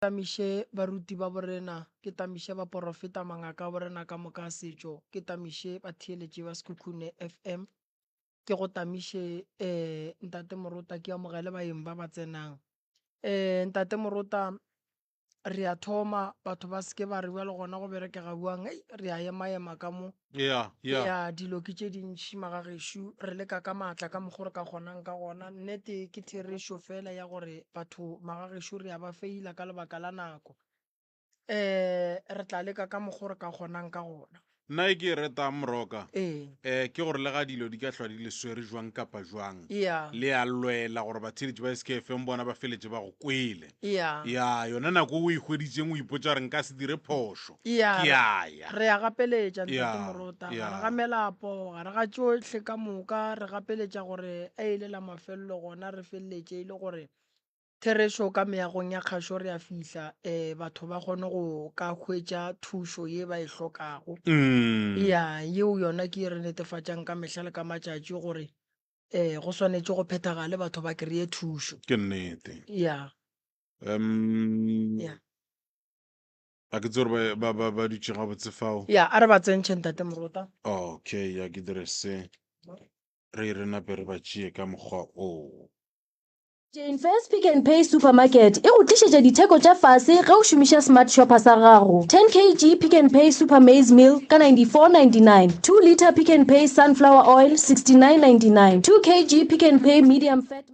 Tamiše baruti ba borena, ke tamiše baporofeta, mangaka a borena ka moka a setšo, ke tamiše batheeletši ba Sekhukhune FM, ke go tamiše um Ntate Morota, ke amogele baeng ba ba tsenang. Um Ntate Morota, re a thoma, batho ba seke ba re bjalo gona go berekega bjang, hei re a ema-ema ka mo. Yeah, yeah. Ya, dilo ke tše dintši magagešo, re leka ka maatla ka mokgo re ka kgonang ka gona. Nnete ke therešo fela ya gore batho magagešo re a ba feila ka lebaka la nako. Um re tla leka ka mokgo re ka kgonang ka gona. Nna e ke e retang Moroka, Ee. eh, ke gore le ga dilo di ka hlwa di le swere jwang kapa jwang, Ya. le a lwela gore batheeletši ba SKFM bona ba feletše ba go kwele. Ya. Ya, yona nako o e hweditšeng o ipotša gore nka se dire phošo. Ya, Ke a ya. re a gapeletša, Ntate Ya, Morota, ya. gare ga melapo, gare ga tšohle ka moka, re gapeletša gore a ile la mafelelo gona re feleletše e le gore therešo ka meagong ya kgašo re a fihla, um batho ba kgone go ka hwetša thušo ye ba e hlokago. Mm. Ya, yeo yona ke ye re netefatšang ka mehla le ka matšatši gore um go swanetše go phethagale batho ba kry-e thušo. Ke nnete. Ya. Um, Ya. A ke tsebe gore ba, ba, ba, ba dutše gabotse fao. Ya, a re ba tsentšhe Ntate Morota. Okay, ya ke dire se. Re re nape re ba tšee ka mokgwa oo. Jane Fairs Pick n Pay Supermarket e go tlišetša ditheko tša fase ge o šomiša Smart Shopper sa gago. 10 kg Pick n Pay Super Maize Meal ka 94.99, 2 litre Pick n Pay Sunflower Oil 69.99, 2 kg Pick n Pay Medium Fat.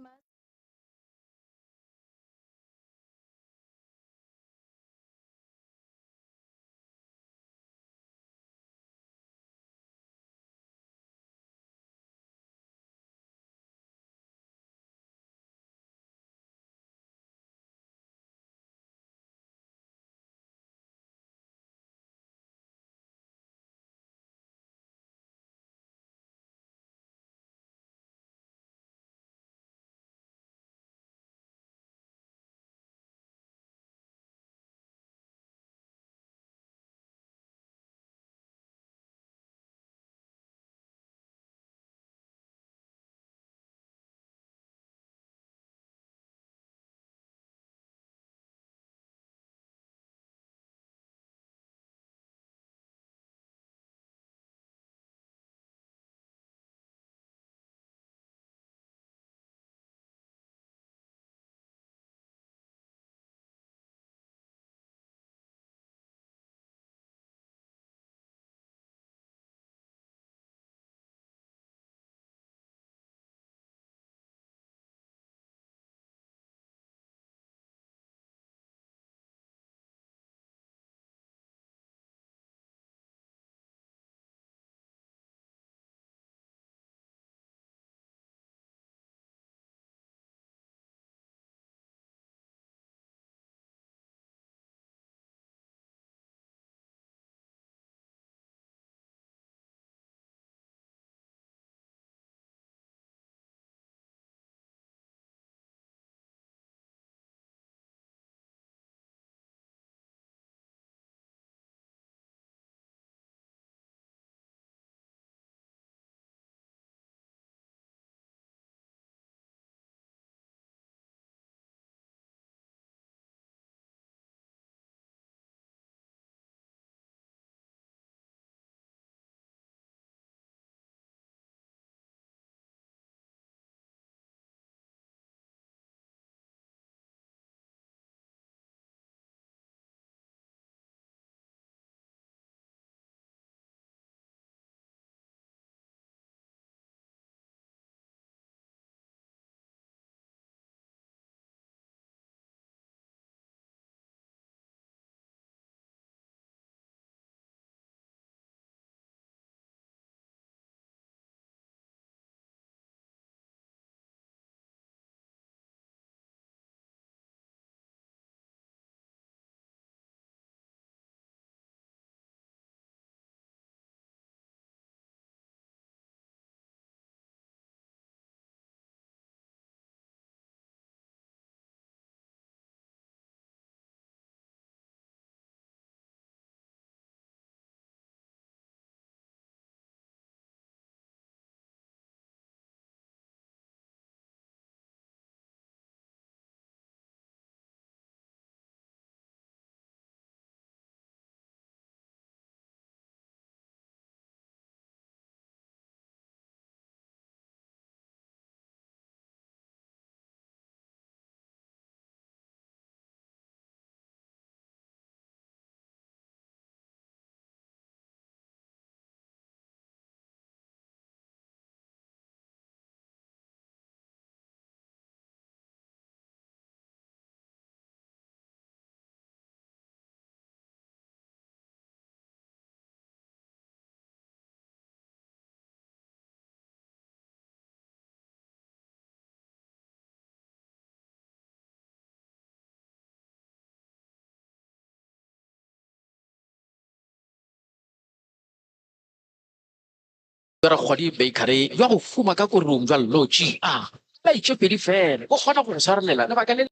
Bja Rakgwadi Bakery bja go huma ka korong bja Lotši a ka tše pedi fela bo kgona go go swarelela lebaka le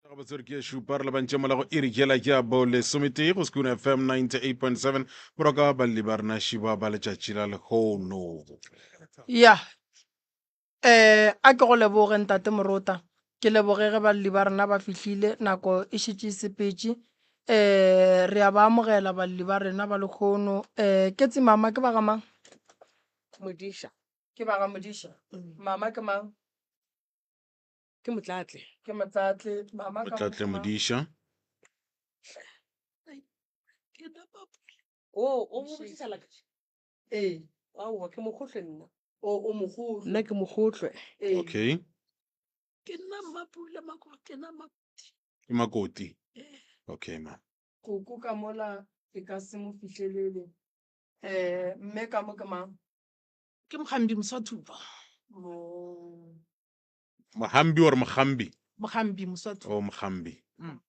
Gabotse re ke šupa re lebantše mola go iri jela ja bo lesometee go Sekuna FM 98.7 boroka balli ba rena šiba ba letšatši la lehono. Ya, A ke go leboge, Ntate Morota. Ke leboge ge balli ba rena ba fihlile, nako e šetše e sepetše. Re a ba amogela balli ba rena ba lekgono. Ketsi mama ke ba ga mang? Modiša. Ke ba ga Modiša. Mama ke mang? Ke Motlatle. Ke Motlatle. Mama ka mo Motlatle ke mang? Modiša. Ke nna Mapule. O, o mo botšiša la ka? Ee. Aowa, ke mogohlwe nna. O, o mogohlwe. Nna ke mogohlwe. Ee. Okay. Ke nna Mmapula Makoti, ke nna Makoti. Ke Makoti. Ee. Okay, ma. Koko ka mola ke ka se mo fihlelele. Eh, mme ka mo ke mang? Ke Mogambi Moswathupa. Mo. Mogambi or Mogambi? Mogambi Moswathupa. Oh, Mogambi. Mm.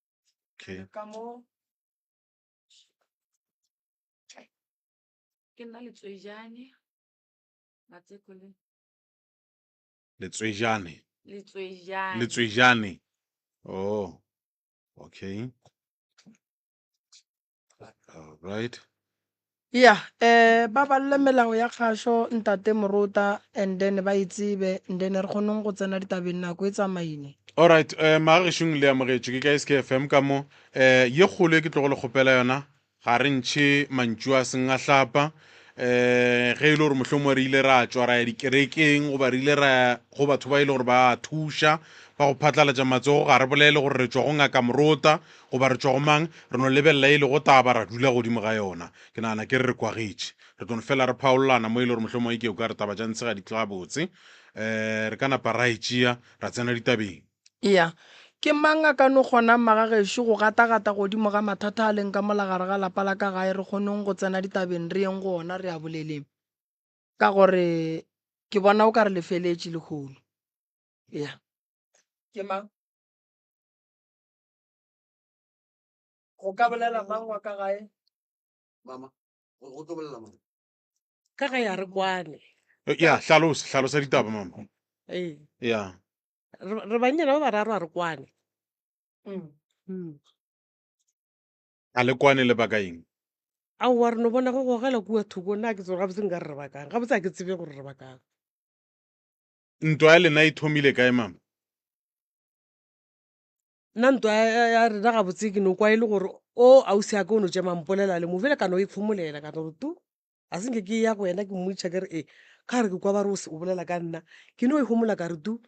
Okay. Ka mo. Ke nna Letswejane, Matseko le. Letswejane. Letswejane. Letswejane. Oh, okay. All right. Ya, eh ba balle melao ya kgašo ntate Morota and then ba e tsebe and then re kgoneng go tsena ditabeng nako e tsamaile. All right, eh magagešong le amogetšwe ke ka SKFM ka mo. Eh ye kgolo e ke tlogo le kgopela yona Ga re ntšhe mantšu a seng a hlapa. Um ge e le gore mohlomongwe re ile ra tšwa ra ya dikerekeng goba re ile ra ya go batho ba e le gore ba a thuša ba go phatlalatša matsogo, ga re bolele gore re tšwa go Ngaka Morota goba re tšwa go mang, re no lebelela e lego taba ra dula godimo ga yona. Ke nagana ke re re kwagetše. Re tlo no fela re phaololana mo e le gore mohlomongwe ke o ka re taba tša ntshe ga di tle gabotse. Um re ka napa ra e tšea ra tsena ditabeng. Eya. Ke mang a ka no kgonang magagešo go gatagata godimo ga mathata a leng ka mola gare ga lapa la ka gae re kgoneng go tsena ditabeng re yeng go ona re a boleleng? Ka gore ke bona o ka re le feletše lehono. Eya. Ke mang? Go ka bolela mang wa ka gae? Mama, go tlo bolela mang? Ka gae a re kwane. Ya, hlalosa, hlalosa ditaba mama. Ee. Ya. Re bannyana ba bararo a re kwane. Mm. A le kwane lebaka eng? Aowa re no bona go gogela kua thoko nna a ke tsebe gabotse nka re re bakang gabotse a ke tsebe gore re bakang. Ntwa ya lena e thomile kae mama? Nna ntwa ya rena gabotse ke no kwa e le gore o ausi a ka o no tšema mpolela le mo bjale ka no ikhomolela ka no re tu a se nke ke ya go yena ke mmotšiša ke re e ka re ke kwa ba re o bolela ka nna ke no e homola ka re tu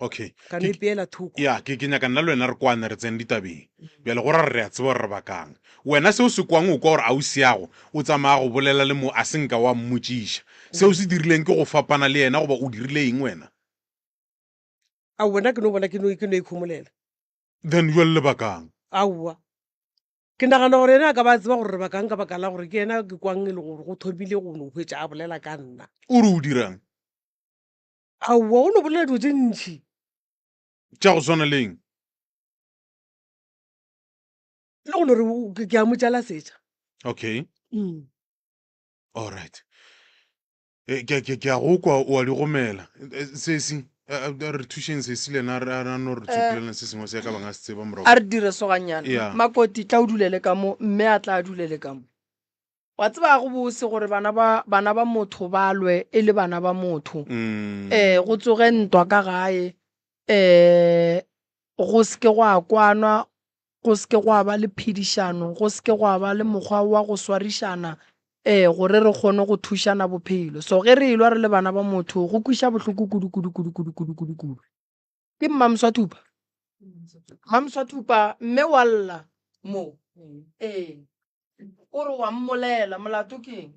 okay ka no ipeela thoko ya ke ke nyaka nna le wena re kwane re tsene ditabeng bjale go ra re re a tseba gore re bakang wena seo se kwang o kwa gore ausi yago o tsamaya go bolela le mo a se nka wa mmotšiša seo se dirileng ke go fapana le yena goba o dirile eng wena aowa nna ke no bona ke no ke no ikhomolela then jwale lebakang aowa Ke nagana gore yena a ka ba a tseba gore re bakang ka baka la gore ke yena ke kwang e le gore go thomile go no hwetša a bolela ka nna. O re o dirang? Aowa, o no bolela dilo tše ntši. Tša go swana le eng? Le go no re ke a mo tšalasetša. Okay. Mm. All right. E, ke, ke, ke a go kwa o a di gomela. E, Sesi, a- a- a re thušeng sesi le yena a re- a re a no re tsopoleleng se sengwe se ka bang a se tseba morago. A re dire so gannyane. Yeah. Makoti, tla o dulele ka mo, mme a tla a dulele ka mo. Wa tseba ga go bose gore bana ba, bana ba motho ba lwe e le bana ba motho. Mm. Eh, go tsoge ntwa ka gae, eh, go se ke gwa kwanwa, go se ke gwa ba le phedišano, go se ke gwa ba le mokgwa wa go swarišana. Ee, gore re kgone go thušana bophelo. So ge re elwa re le bana ba motho, go kweša bohloko kudu kudu kudu kudu kudu kudu kudu. Ke Mmamswathupa? Mmamswathupa, mme wa lla mo. Ee. O re wa mmolela, molato ke eng?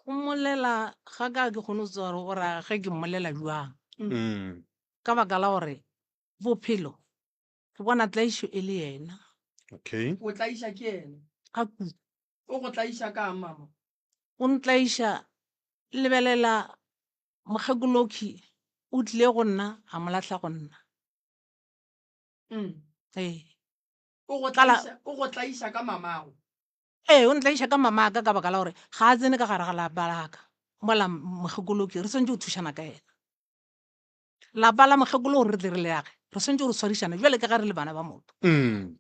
Go mmolela ga ka ke kgone go tseba gore o ra ge ke mmolela bjang. Mm. Ka baka la gore bophelo Ke bona tlaišo e le yena. Okay. O tlaiša ke yena. Ga kudu. O go tlaiša ka'ng mama? O ntlaiša, lebelela mokgekolokhwi o tlile go nna a mo lahla go nna. Mm. Ee. O go tlaiša, o go tlaiša ka mamago? Ee, o ntlaiša ka mamaka ka baka la gore ga a tsene ka gare ga lapa la ka mola mokgekolokhwi re swanetše go thušana ka yena. Lapa la mokgekolo gore re tle re le age, re swanetše go swarišana bjale ka ge re le bana ba motho. Mm.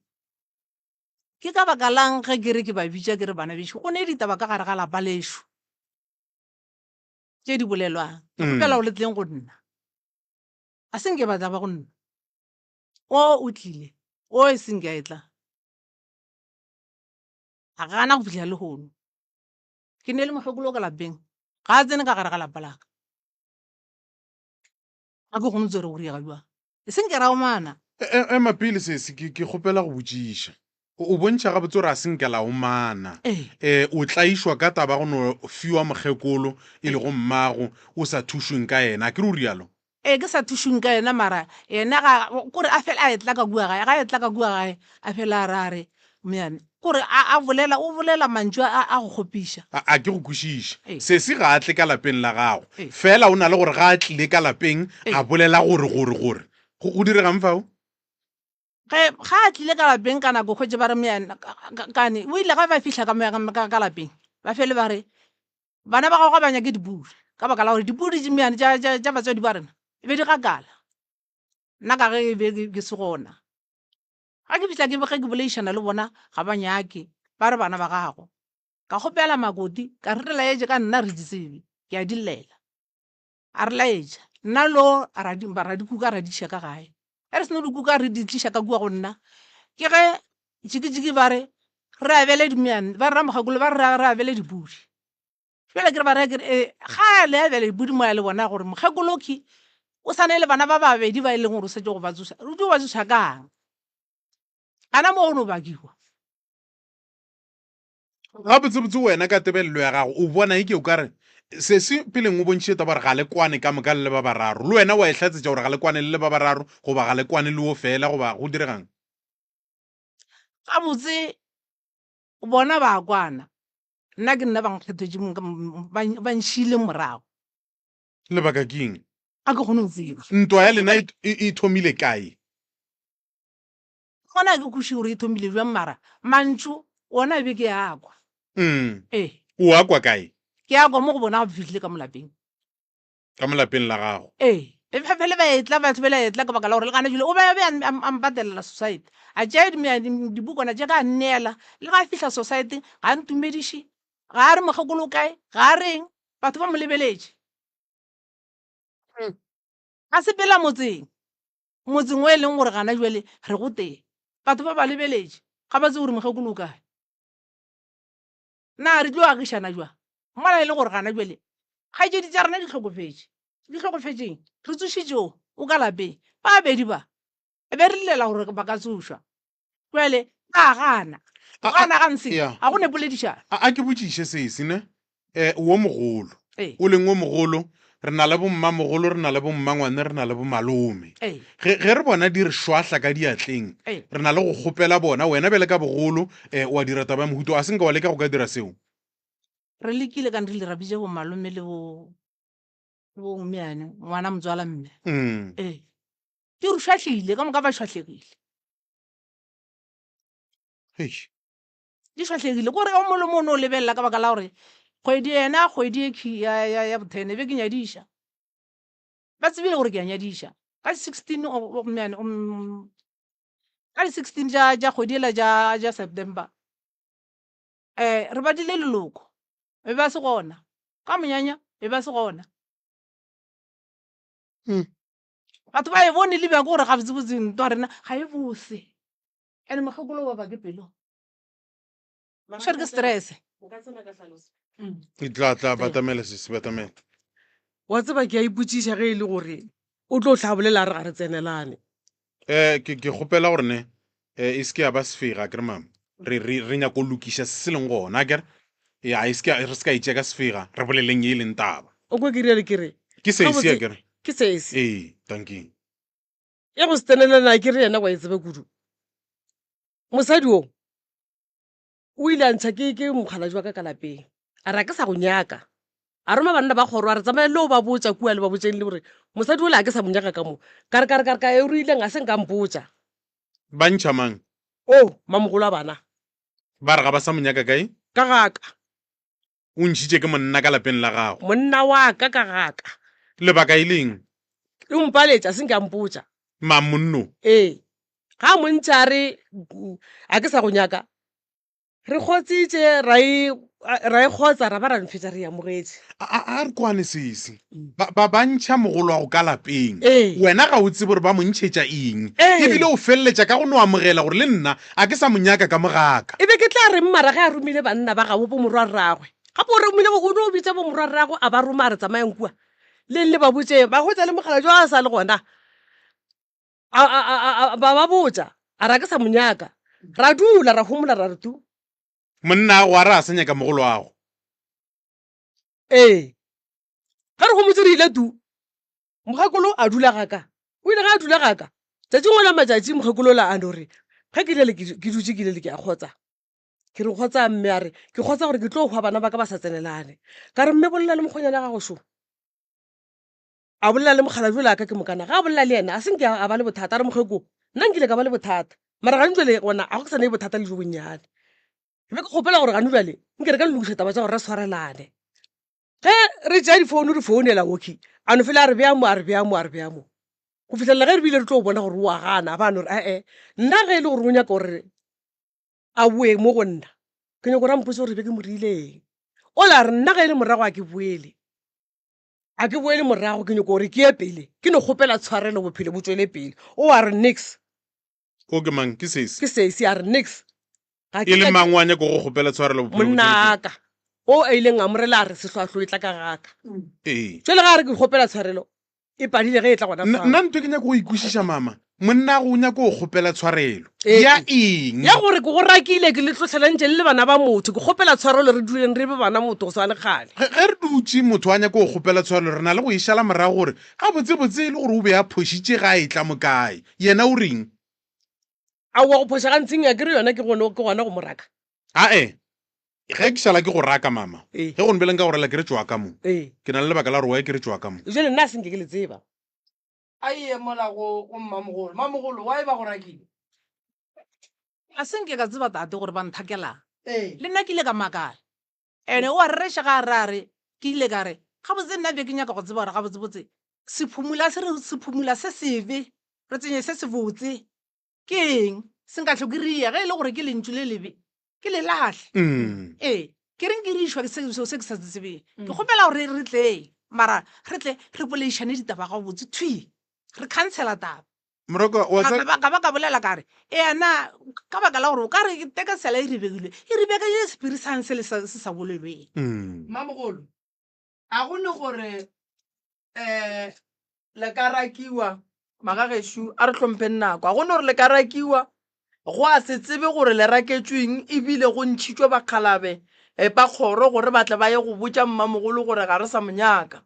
Ke ka baka lang ge ke re ke ba bitša ke re bana bešo, go ne ditaba ka gare ga lapa lešo tše di bolelwang. Ke kgopela gore le tleng go nna. A se nke ba tla ba go nna. O o tlile, o e se nke a etla. A gana go fihla lehono. Ke ne le mokgekolo ka lapeng, ga a tsene ka gare ga lapa la ka. Ga ke kgone tsere go riega jwang. E seng ke ra omana. E, e, ema pele sesi, ke, ke kgopela go botšiša. O, o bontšha gabotse gore a se nke la omana. Ee. E, o tlaišwa ka taba go no fiwa mokgekolo, e lego mmago, o sa thušweng ka yena. A ke re o rialo? Ee, ke sa thušweng ka yena, mara yena ga, kore a fela a etla ka kua gae, ga a etla ka kua gae, a fela a re, a re, Mmeane, kore a, a bolela, o bolela mantšu a, a go kgopiša. A, a ke go kwešiše. Ee. Sesi ga a tle ka lapeng la gago. Ee. Fela o na le gore ga a tlile ka lapeng, Ee. a bolela gore, gore, gore. Go, go direga'ng fao? Ge, ga a tlile ka lapeng ka nako hwetše ba re Mmeane, ka, ka, kane, o ile ge ba fihla ka, ka, ka, ka lapeng, ba fele ba re, Bana ba gago ga ba nyake dipudi, ka baka la gore dipudi tše Mmeane tša, tša, tša batswadi ba rena e be di gakala. Nna ka ge e be ke, ke se gona. Ga ke fihla ke ge ke boledišana le bona ga ba nyake, ba re bana ba gago. Ka kgopela Makoti ka re re laetše ka nna re di tsebe, ke a di llela. A re laetša, nna lo ra di ra di kuka ra di iša ka gae. Ge re seno di kuka re di tliša ka kua go nna, ke ge jikijiki ba re re abele di ba re ramokgekolo ba re re abele dipudi. Bjale ke re ba raya ke re ee, ga le abela dipudi mola le bona gore mokgekolokhwi o sa na le bana ba babedi ba e leng gore o setse go ba tsoša, o tlo ba tsoša kang? Gana mo go no bakiwa. Gabotsebotse wena ka tebelelo ya gago o bona eke o ka re sesi peleng o bontšhitše taba gore ga le kwane ka moka le le ba bararo, le wena wa e hlatsetša gore ga le kwane le le ba bararo goba ga le kwane le wo fela goba go diregang? Gabotse bona ba kwana, Nna ke nna ba nkgethetše ba nšile morago. Lebaka ke eng? A ke kgone go tseba. Ntwa ya lena e, e, e thomile kae? Gona ke kwešiše gore e thomile bjang mara mantšu ona be ke a kwa. Mm. Ee. O a kwa kae? Ke a kwa mo go bona ga fihlile ka mo lapeng. Ka mo lapeng la gago? Ee. E be fele ba etla, batho bele etla ka baka la gore le gana jwale o be a be a mpatelela society. A tšea dibukwana tša ka a nneela. Le ga a fihla society ga a ntumediše, ga a re mokgekolo o kae, ga a reng. Batho ba mo lebeletše. A sepela motseng, motseng o e leng gore gana jwale re go tee. Batho ba ba lebeletše, ga ba tsebe gore mokgekolo o kae. Na re tlo agišana jwang mola e le gore gana bjale kgaetšedi tša rena di hlokofetše? Di hlokofetšeng? Re tsošitše o, o ka lapeng. Ba babedi ba, e be re llela gore ba ka tsošwa. Bjale ba gana. Go gana ga nse, ga go ne poledišano. A ke botšiše sesi ne, eh, wo mogolo, Ee. o leng wo mogolo, re na le bommamogolo, re na le bommangwane, re na le bomalome. Ee. Ge, ge re bona di re šwahla ka diatleng, Ee. re na le go kgopela bona. Wena bjale ka bogolo, eh, wa dira taba ya mohuta wo. A se nka wa leka go ka dira seo? Re lekile ka rile ra bitša bomalome le bo, le bo mmeane, ngwana motswala mme. Mm. Ee. Di re šwahlile, ka moka ba šwahlegile. Eish. Di šwahlegile. Kore o mongwe le mongwe o no lebelela ka baka la gore kgwedi yena kgwedi e khi ya, ya, ya bothene e be ke nyadiša. Ba tsebile gore ke a nyadiša. Ka 16 o, o, mmeane, um, ka di 16 tša, tša kgwedi ela tša, tša September. Eh, re badile leloko, be ba se gona. Ka monyanya, be ba se gona. Mm. Batho ba e bone le bjang gore gabotsebotse ntwa rena ga e bose. And mokgekolo wa ba ke pelo. Tshwere ke stress. E tla tla batamela sesi batamela. Wa tseba ke a ipotšiša ge e le gore o tlo hla bolela a re ga re tsenelane. Eh ke ke kgopela gore ne eh e se ke ya ba sefega akere mama. Re re re nyako lokiša se se leng gona akere. Ya e se ke re se ka itšea ka sefega re boleleng ye e leng taba. O kwe ke rialo ke re Ke sesi gabotse akere. ke sesi. Ee, dankie. Ya go se tsenelana akere yena wa e tseba kudu. Mosadi o o ile a ntšha ke ke mokgalajwe wa ka ka lapeng a re a ke sa go nyaka a roma banna ba kgoro a re tsamaya le o ba botša kua le ba botšeng le gore mosadi ola a ke sa mo nyaka ka mo ka re ka re ka re ka e rileng a se nka mpotša Ba ntšha mang? O mamogolo a bana. Ba re ga ba sa mo nyaka kae? Ka ga ka. O ntšhitše ke monna ka lapeng la gago. Monna wa ka ka ga ka. Lebaka e leng? O mpaletša, a se nke a mpotša. Mang monno? Ee. Ga a mo ntšha a re a ke sa go nyaka. Re kgotsitše ra e ra e kgotsa ra ba ra nfetša re e amogetše. A a a re kwane sesi. Ba ba ba ntšha mogolwago ka lapeng. Ee. Wena ga o tsebe gore ba mo ntšhetša eng. Ee. Ebile o feleletša ka go no amogela gore le nna a ke sa mo nyaka ka mo gaka. E be ke tla reng mara ge a romile banna ba gabo bomorwarragwe? Gape o romile o no bitša bomorwarragwe a ba roma a re tsamayang kua leng le ba botšeng. Ba hwetša le mokgalabje a sa le gona. A a a a ba ba botša a re a ke sa mo nyaka. Ra dula ra homola ra re tu. Monnago a re a sa nyaka mogolwago. Ee. Ge re homotse re ile tu, mokgekolo a dula ga ka. O ile ge a dula ga ka, tšatšing la matšatši mokgekolo la a no re, ge ke ile ke dutše ke ile le ke a kgotsa. Ke re kgotsa mme a re, ke kgotsa gore ke tlo hwa bana ba ka ba sa tsenelane. Ka re mme bolela le mokgonyana gago šo. A bolela le mokgalabje yola ka ke mokana. Ge a bolela le yena, a se nke a ba le bothata. A re mokgeko, nna nkile ka ba le bothata. Mara gane jwale gona ga go sa ne bothata le jo bonnyane. Ke be ke kgopela gore gane bjale nke re ka lokiša taba tša gore re swarelane. Ge re tšea difounu re founela Oki, a no fela a re bea mo, a re bea mo, a re bea mo. Go fihlelela ge re bile re tlo bona gore o a gana, a ba a no re ee, nna ge e le gore o nyaka gore a boe mo go nna, ke nyaka gore a mpotse gore be ke mo reile eng. Ola a re nna ge e le morago a ke boele, a ke boele morago, ke nyaka gore ke ye pele, ke no kgopela tshwarelo bophelo bo tšwele pele. O a re nix. O ke mang? Ke sesi. Ke sesi a re nix. Ga ke E le nyake- mang wa nyaka go kgopela tshwarelo bophelo bo Monna tšwele pele? aka o a ileng a morela a re sehlwahlo e tla ka gaka. Ee. Jwale ga a re ke kgopela tshwarelo e padile ge e tla gona Nna fao. nna ntho e ke nyaka go ikwešiša mama, monnago o nyaka go kgopela tshwarelo Ee. ya eng? Ya gore ke go rakile ke le tlohlelantše le le bana ba motho ke kgopela tshwarelo re duleng re be bana motho go swana le kgale. Ge ge re dutše motho a nyaka go kgopela tshwarelo re na le go e šala morago gore gabotsebotse e le gore o be a phošitše ga a etla mo kae. Yena o reng? Aowa go phoša ga ntshing akere yona ke gone ke gona go mo raka. Ae, ge ke šala ke go raka mama, Ee. ge go nbele nka go rela ke re tšwa ka mo. Ee. Ke na le lebaka la gore why ke re tšwa ka mo. Jwale nna a se nke ke le tseba. A ye mola go go mmamogolo. Mmamogolo, why ba go rakile? Ga se nke ka tseba tate gore ba nthakelang. Ee. Le nna ke ile ka makala. Ene o a rereša ga a re a re, ke ile ka re, gabotse nna be ke nyaka go tseba gore gabotsebotse sephumula se re sephumula se sebe re tsenye se sebotse ke eng se nka hlwe ke ria ge e le gore ke lentšu le lebe ke le lahle Mm. ee ke reng ke rišwa ke seo se ke sa se tsebeng ke kgopela gore re tleng mara re tle re boleišane ditaba gabotse thwi re khansela taba Moroko, wa Ka tseba ba ka ba ka bolela ka re, Ea na ka baka la gore o ka re tekesela e ribegile, e ribegile sephiri sang se le sa, se sa bolelweng. Mm. Mmamogolo, a go ne gore um le ka rakiwa, magagešo a re hlompheng nako, a go ne gore le ka rakiwa go a se tsebe gore le raketšweng ebile go ntšhitšwe bakgalabe eh, ba kgoro gore ba tle ba ye go botša mmamogolo gore ga re sa mo nyaka.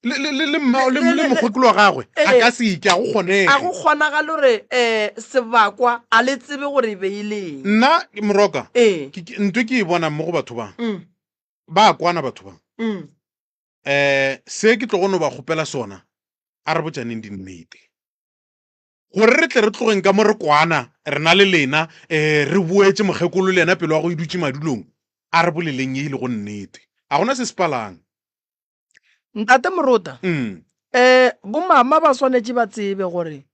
le le le le mma le Le- le le- mokgekolo wa gagwe a Ee. ka se ke a go A kgonege go kgonagale gore um sebakwa a le tsebe gore e be e le eng. nna moroka Ee. ke- ke- ntho e ke e bonang mo go batho ba Mm, ba kwana batho ba mm. um se ke tlogo no ba kgopela sona a re botšaneng dinnete gore re tle re tlogeng ka mo re kwana rena le lena um re boetše mokgekolo le yena pelo wa go e dutše madulong a re boleleng ye e lego nnete a gona se se palang Ntate Morota, mm. eh bomama ba swanetše ba tsebe gore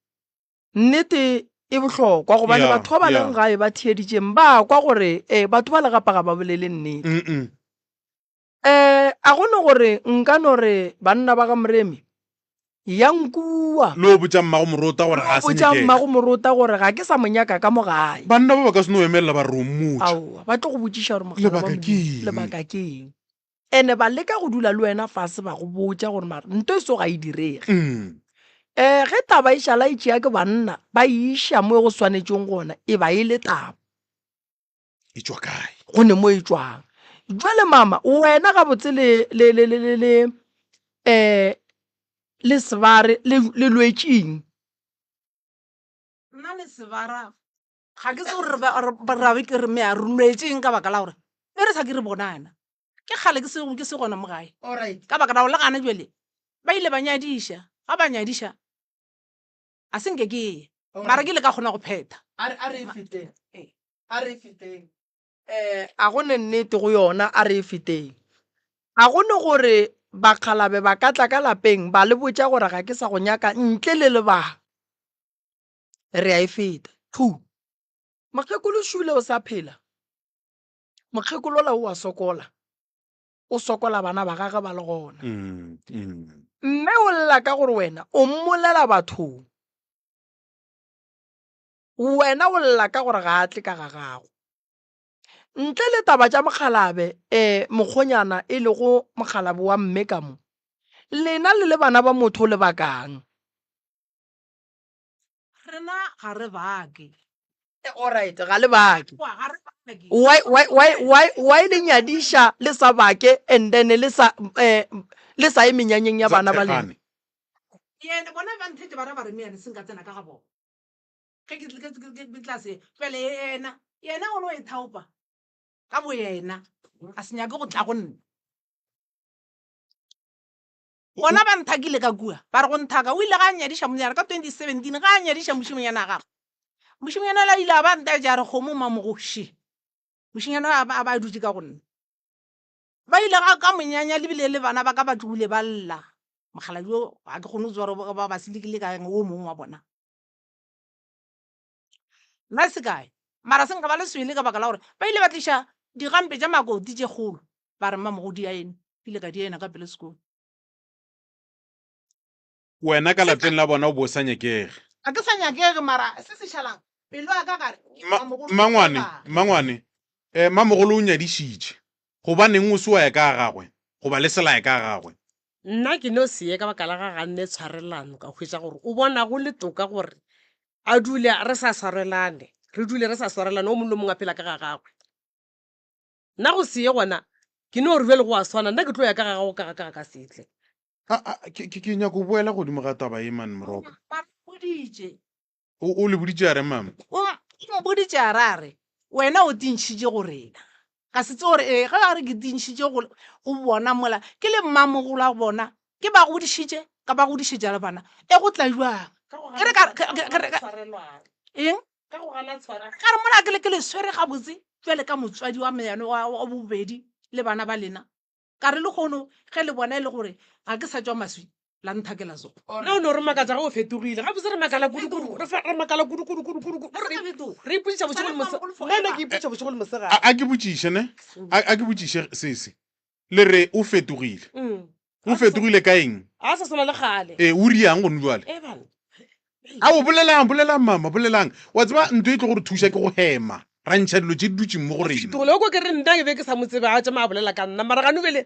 nnete e bohlokwa gobane Yeah, batho ba ba leng yeah. gae ba theeditšeng ba kwa gore eh batho ba legapa ga ba bolele nnete. Mm -mm. Eh a go no gore nka no re banna ba ga Moremi Yang kua. Le o botša mmago morota gore ga a sa botša nyakega. mmago morota gore ga ke sa mo nyaka ka mo gae. Banna ba ba ka se no emelela ba re o mmotša. Aowa, ba tlo go botšiša gore mogala wa Lebaka ke Modimo, eng? lebaka ke eng? Ene ba leka go dula le wena fase ba go botša gore mara nto e so ga e direge. Mm. Um ge taba e šala e tšea ke banna ba e iša mo e go swanetšeng gona e ba e le taba. E tšwa kae? Go ne mo e tšwang. Jwale mama wena gabotse le le le le le le um le sebare le le lwetšeng? Nna le sebara ga ke tsebe gore re ba- re- ra be ke re mea re lwetšeng ka baka la gore be re sa ke re bonana. Ke kgale ke se ke se gona mo gae. Alright. Ka baka la gore le gana jwale ba ile ba nyadiša. Ga ba nyadiša a se nke ke ye. Mara ke ile ka kgona go phetha. A re a re e feteng. Ee. A re e feteng. Um a go ne nnete go yona, a re e feteng. A go ne gore bakgalabe ba ka tla ka lapeng ba le botša gore ga ke sa go nyaka ntle le lebaka. Re a e feta. Two. Mokgekolo Šule o sa phela. Mokgekolo ola o a sokola. O sokola bana ba gagwe ba le gona. Mme o lla ka gore wena o mmolela bathong. Wena o lla ka gore ga a tle ka ga gago. Ntle le taba tša mokgalabe, ee, mokgonyana e lego mokgalabe wa mme ka mo, lena le le bana ba motho le bakang? Rena ga re bake. Alright, ga le bake. Ga re bake. Why, why, why, why, why le nyadiša le sa bake and then le sa, eh, le sa ye menyanyeng ya Sa bana ba lena? thekgane. Yena bona ba nthetše ba ra ba re meane se nka tsena ka ga bona. Ge ke, ke, ke, ke, ke tla se jwale yena, yena o no e thaopa ka bo yena, a se nyake go tla go nna. Bona ba nthakile ka kua, ba re go nthaka, o ile ga a nyadiša monyana ka 2017, ga a nyadiša mošimonyana wa gagwe. Mošimonyana ola ile a ba ntaetša a re kgomo mamogoši. Mošimonyana a ba, a ba a dutše ka go nna. Ba ile ga ka monyanya le bile le bana ba ka ba tlogile ba lla. Mokgalabje yo ga ke kgone go tseba gore ba, ba selekile ka eng o mongwe wa bona. Nna se kae mara se nka ba le swele ka baka la gore ba ile ba tliša digampe tša makoti tše kgolo ba re mmamogodi a ene ke ile ka di ena ka pele sekolo. Wena ka lapeng la bona o bo o sa nyakege. Ga ke sa nyakege mara se se šalang pelo ya ka gare Ma, mmangwane, mmangwane, eh, mmamogolo o nyadišitše. Gobaneng o se wa ya ka ga gagwe goba le se la ya ka ga gagwe? Nna ke no se ye ka baka la ga ganne tshwarelano ka hwetša gore o bona go le toka gore a dule re sa swarelane, re dule re sa swarelane, o mongwe le mongwe a phela ka ga gagwe. Nna go se ye gona ke no re bjale go a swana, nna ke tlo ya ka ga gago ka ga ka ga ka se tle. A, a, ke, ke, ke nyako boela godimo ga taba ye man Moroka. Ba re boditše. O, o le boditše a re mama? O, o mpoditše a re a re wena o tintšhitše go rena. Ka se tsebe gore ee ge a re ke tintšhitše go, go bona mola ke le mmamogolo wa bona ke ba godišitše ka ba godišetša le bana e go tla jwang? Ke re ka, ke, ke, ke re ka, eng? Ka go gana tshwara. Ka re mola ke le ke le swere gabotse bjale ka motswadi wa meyane wa, wa bobedi le bana ba lena. Ka re lehono ge le bona e le gore ga ke sa tšwa maswi la nthakela so. Nna o no re makatša ge o fetogile. Gabotse re makala kudu-kudu. Re fa, re makala kudu-kudu-kudu-kudu. Ga re sa fetoga. Re ipotšiša bošego le mose-, nna ena ke ipotšiša bošego le mosegare. A, a ke botšiše ne? A, a ke botšiše sesi. Le re o fetogile. O fetogile ka eng? A sa swana le kgale. Ee, o riang gone jwale? Ee, bana. Ao, bolelang, bolelang mama, bolelang. Wa tseba nto e tlo go re thuša ke go hema, ra ntšha dilo tše di dutšeng mo go rena. Fetogile, o kwa ke re nna ke be ke sa mo tsebe a tšama a bolela ka nna, mara gane bjale,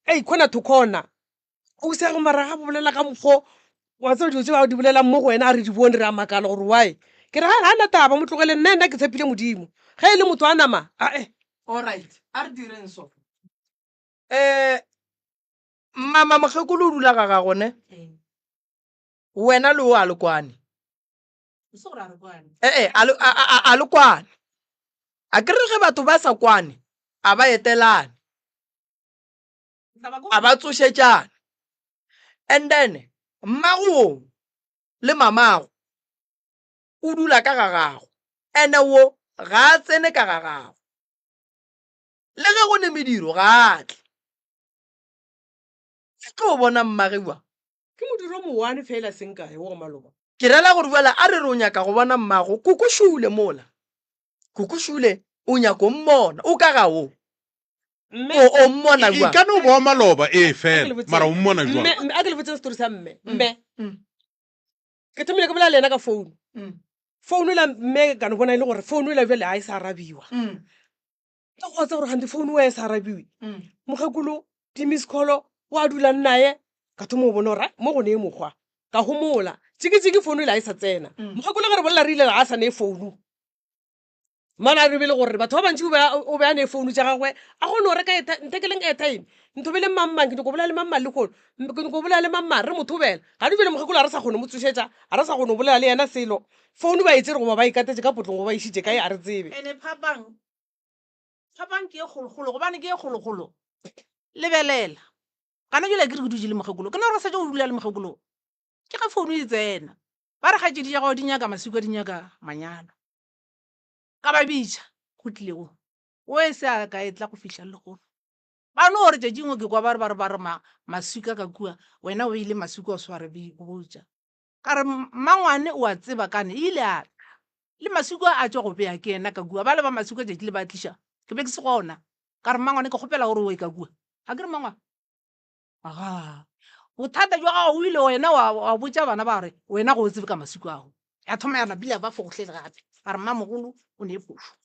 ei, corner to corner. O se go mara ga bolela ka mokgo wa tseba dilo tše ba di bolelang mo go wena a re di bone re a makala gore why. Ke re ga na taba mo tlogele nna nna ke tshepile Modimo. Ge e le motho a nama, ae. Alright, a re direng so. Um mama mokgekolo o dula ga gago ne? Wena le o a le kwane. Ee, a le, a, a, a le kwane. A ke re ge batho ba sa kwane, a ba etelane. A ba tsošetšane. And then, mmago wo le mamago o dula ka ga gago. Ene wo ga a tsene ka ga gago. Le ge go ne mediro ga a tle. Ke tlo bona mmagewa. Ke modiro o mowane fela seng kae wo go maloba. Ke rela gore bjale a re re o nyaka go bona mmago Koko Šule mola. Koko Šule o nyako mmona, o ka ga wo. Mme, O, o mmona E jwang? ka no ba wa maloba, ee a ke fela, le botseng. mara o mmona jwang? Mme, mme, a ke le botseng story sa mme. Mme. Ke thomile ke bolela le yena ka founu. Founu ela mme ka no bona e le gore founu ela bjale ga e sa arabiwa. Ka go tsa gore gante founu e sa arabiwe. Mokgekolo di-miss call wa dulang naye ka thoma go bona gore mo go ne mokgwa ka homola tšikitšiki founu ile ga e sa tsena. Mokgekolo ge re bolela re ile ga a sa ne founu. Mana re bele gore batho ba bantši o be a ne founu tša gagwe a kgone go reka nthekeleng airtime nthobeleng mang mang ke nyako bolela le mang mang lehono ke nyako bolela le mang mang re mo thobela ga di bjale mokgekolo ga re sa kgone mo tsošetša ga re sa kgone go bolela le yena selo founu ba e tsere goba ba e katetše ka potlong goba e išitše kae a re tsebe. Ene phapang phapang ke e kgolokgolo gobane ke e kgolokgolo lebelela gana jale ke re ke dutše le mokgekolo ke no re setse o dula le mokgekolo ke ge founu e tsena ba re kgaetšedi tša gago di nyaka maswika di nyaka manyalo. Ka ba bitša, go tlile go o e se a ka e tla go fihla lehono. Ba no re tšatši nngwe ke kwa ba re ba re ba re ma, maswika ka kua, wena o ile maswika o sware bi botša. Ka re mmangwane o a tseba kane e ile a tla. Le maswika a tšwa go bea ke yena ka kua, ba le ba maswika tšatši le ba tliša, ke be ke se gona. Ka re mmangwane ke kgopela gore o ye ka kua. Ga ke re mmangwane? Aga, bothata jwa gago o ile wena wa, wa botša bana ba re wena go o tsebe ka maswika ao. Ya thoma ya napile ya ba fogohlele gape. Ba re mmamogolo o ne phošo.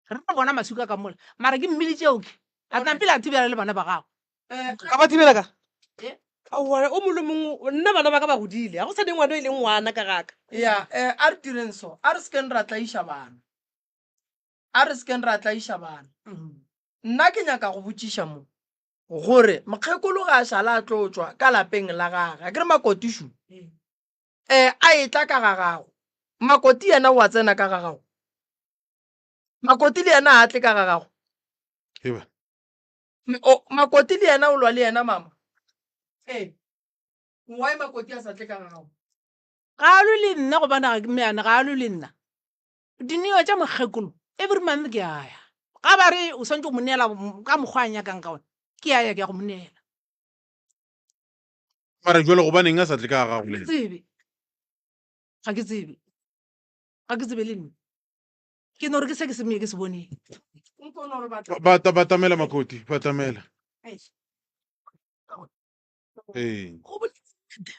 Re re bona maswika ka mola. Mara ke mmiditše oke. A napile a thibela le bana ba gago. Ka ba thibela ka? Aowa, o mongwe le mongwe, nna bana ba ka ba godile. Ga go sa ne ngwana e leng ngwana ka ga ka. Ya, eh, a re direng so. A re sekeng ra tlaiša bana. A re sekeng ra tlaiša bana. Nna ke nyaka go botšiša mo. Gore mokgekolo ga a šala a tlo tšwa ka lapeng la gage, a ke re Makoti šu, eh, a etla ka ga gago. Makoti yena o a tsena ka ga gago. Makoti le yena a tle ka ga gago. Eba. O, Makoti le yena o lwa le yena mama. Ee. Why Makoti a sa tle ka ga gago? Ga a lwe le nna gobane ga ke meane, ga a lwe le nna. Dineo tša mokgekolo every month ke a ya. Ga ba re o swantše go mo neela ka mokgwa a nyakang ka ona, ke a ya ke ya go mo neela. Mara jwale gobaneng a sa tle ka ga gago le Ga ke tsebe. Ga ke tsebe. Ga ke tsebe le nna. Ke no re ke se ke se ke se boneng. Bata batamela Makoti, batamela. Ee. Go bolela nnete,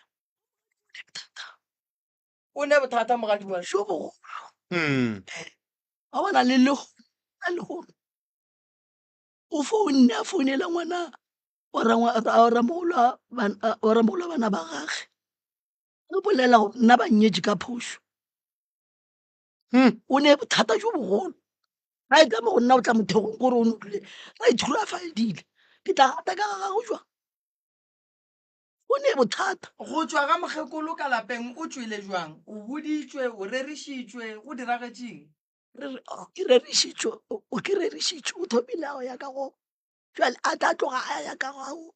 bothata. O ne bothata mogadi wa. Jo bogolo. Mm. Wa bona le le le gore o founne a founela ngwana wa ramogolo wa bana ba gage o bolela gore nna ba nnyetše ka phošo. Hmm. O ne bothata jo bogolo. Ga e tla mo go nna o tla mothegong kore o ne o tlile ra ithulafadile. Ke tla gata ka ga gago jwang? O ne bothata. Go tšwa ga mokgekolo ka lapeng o tšwele bjang? O boditšwe, o rerišitšwe, go diragetšeng? Re re, oh, ke rerišitšwe, o ke rerišitšwe, o thomile a go ya ka go. Bjale a tla tloga a ya ka gago.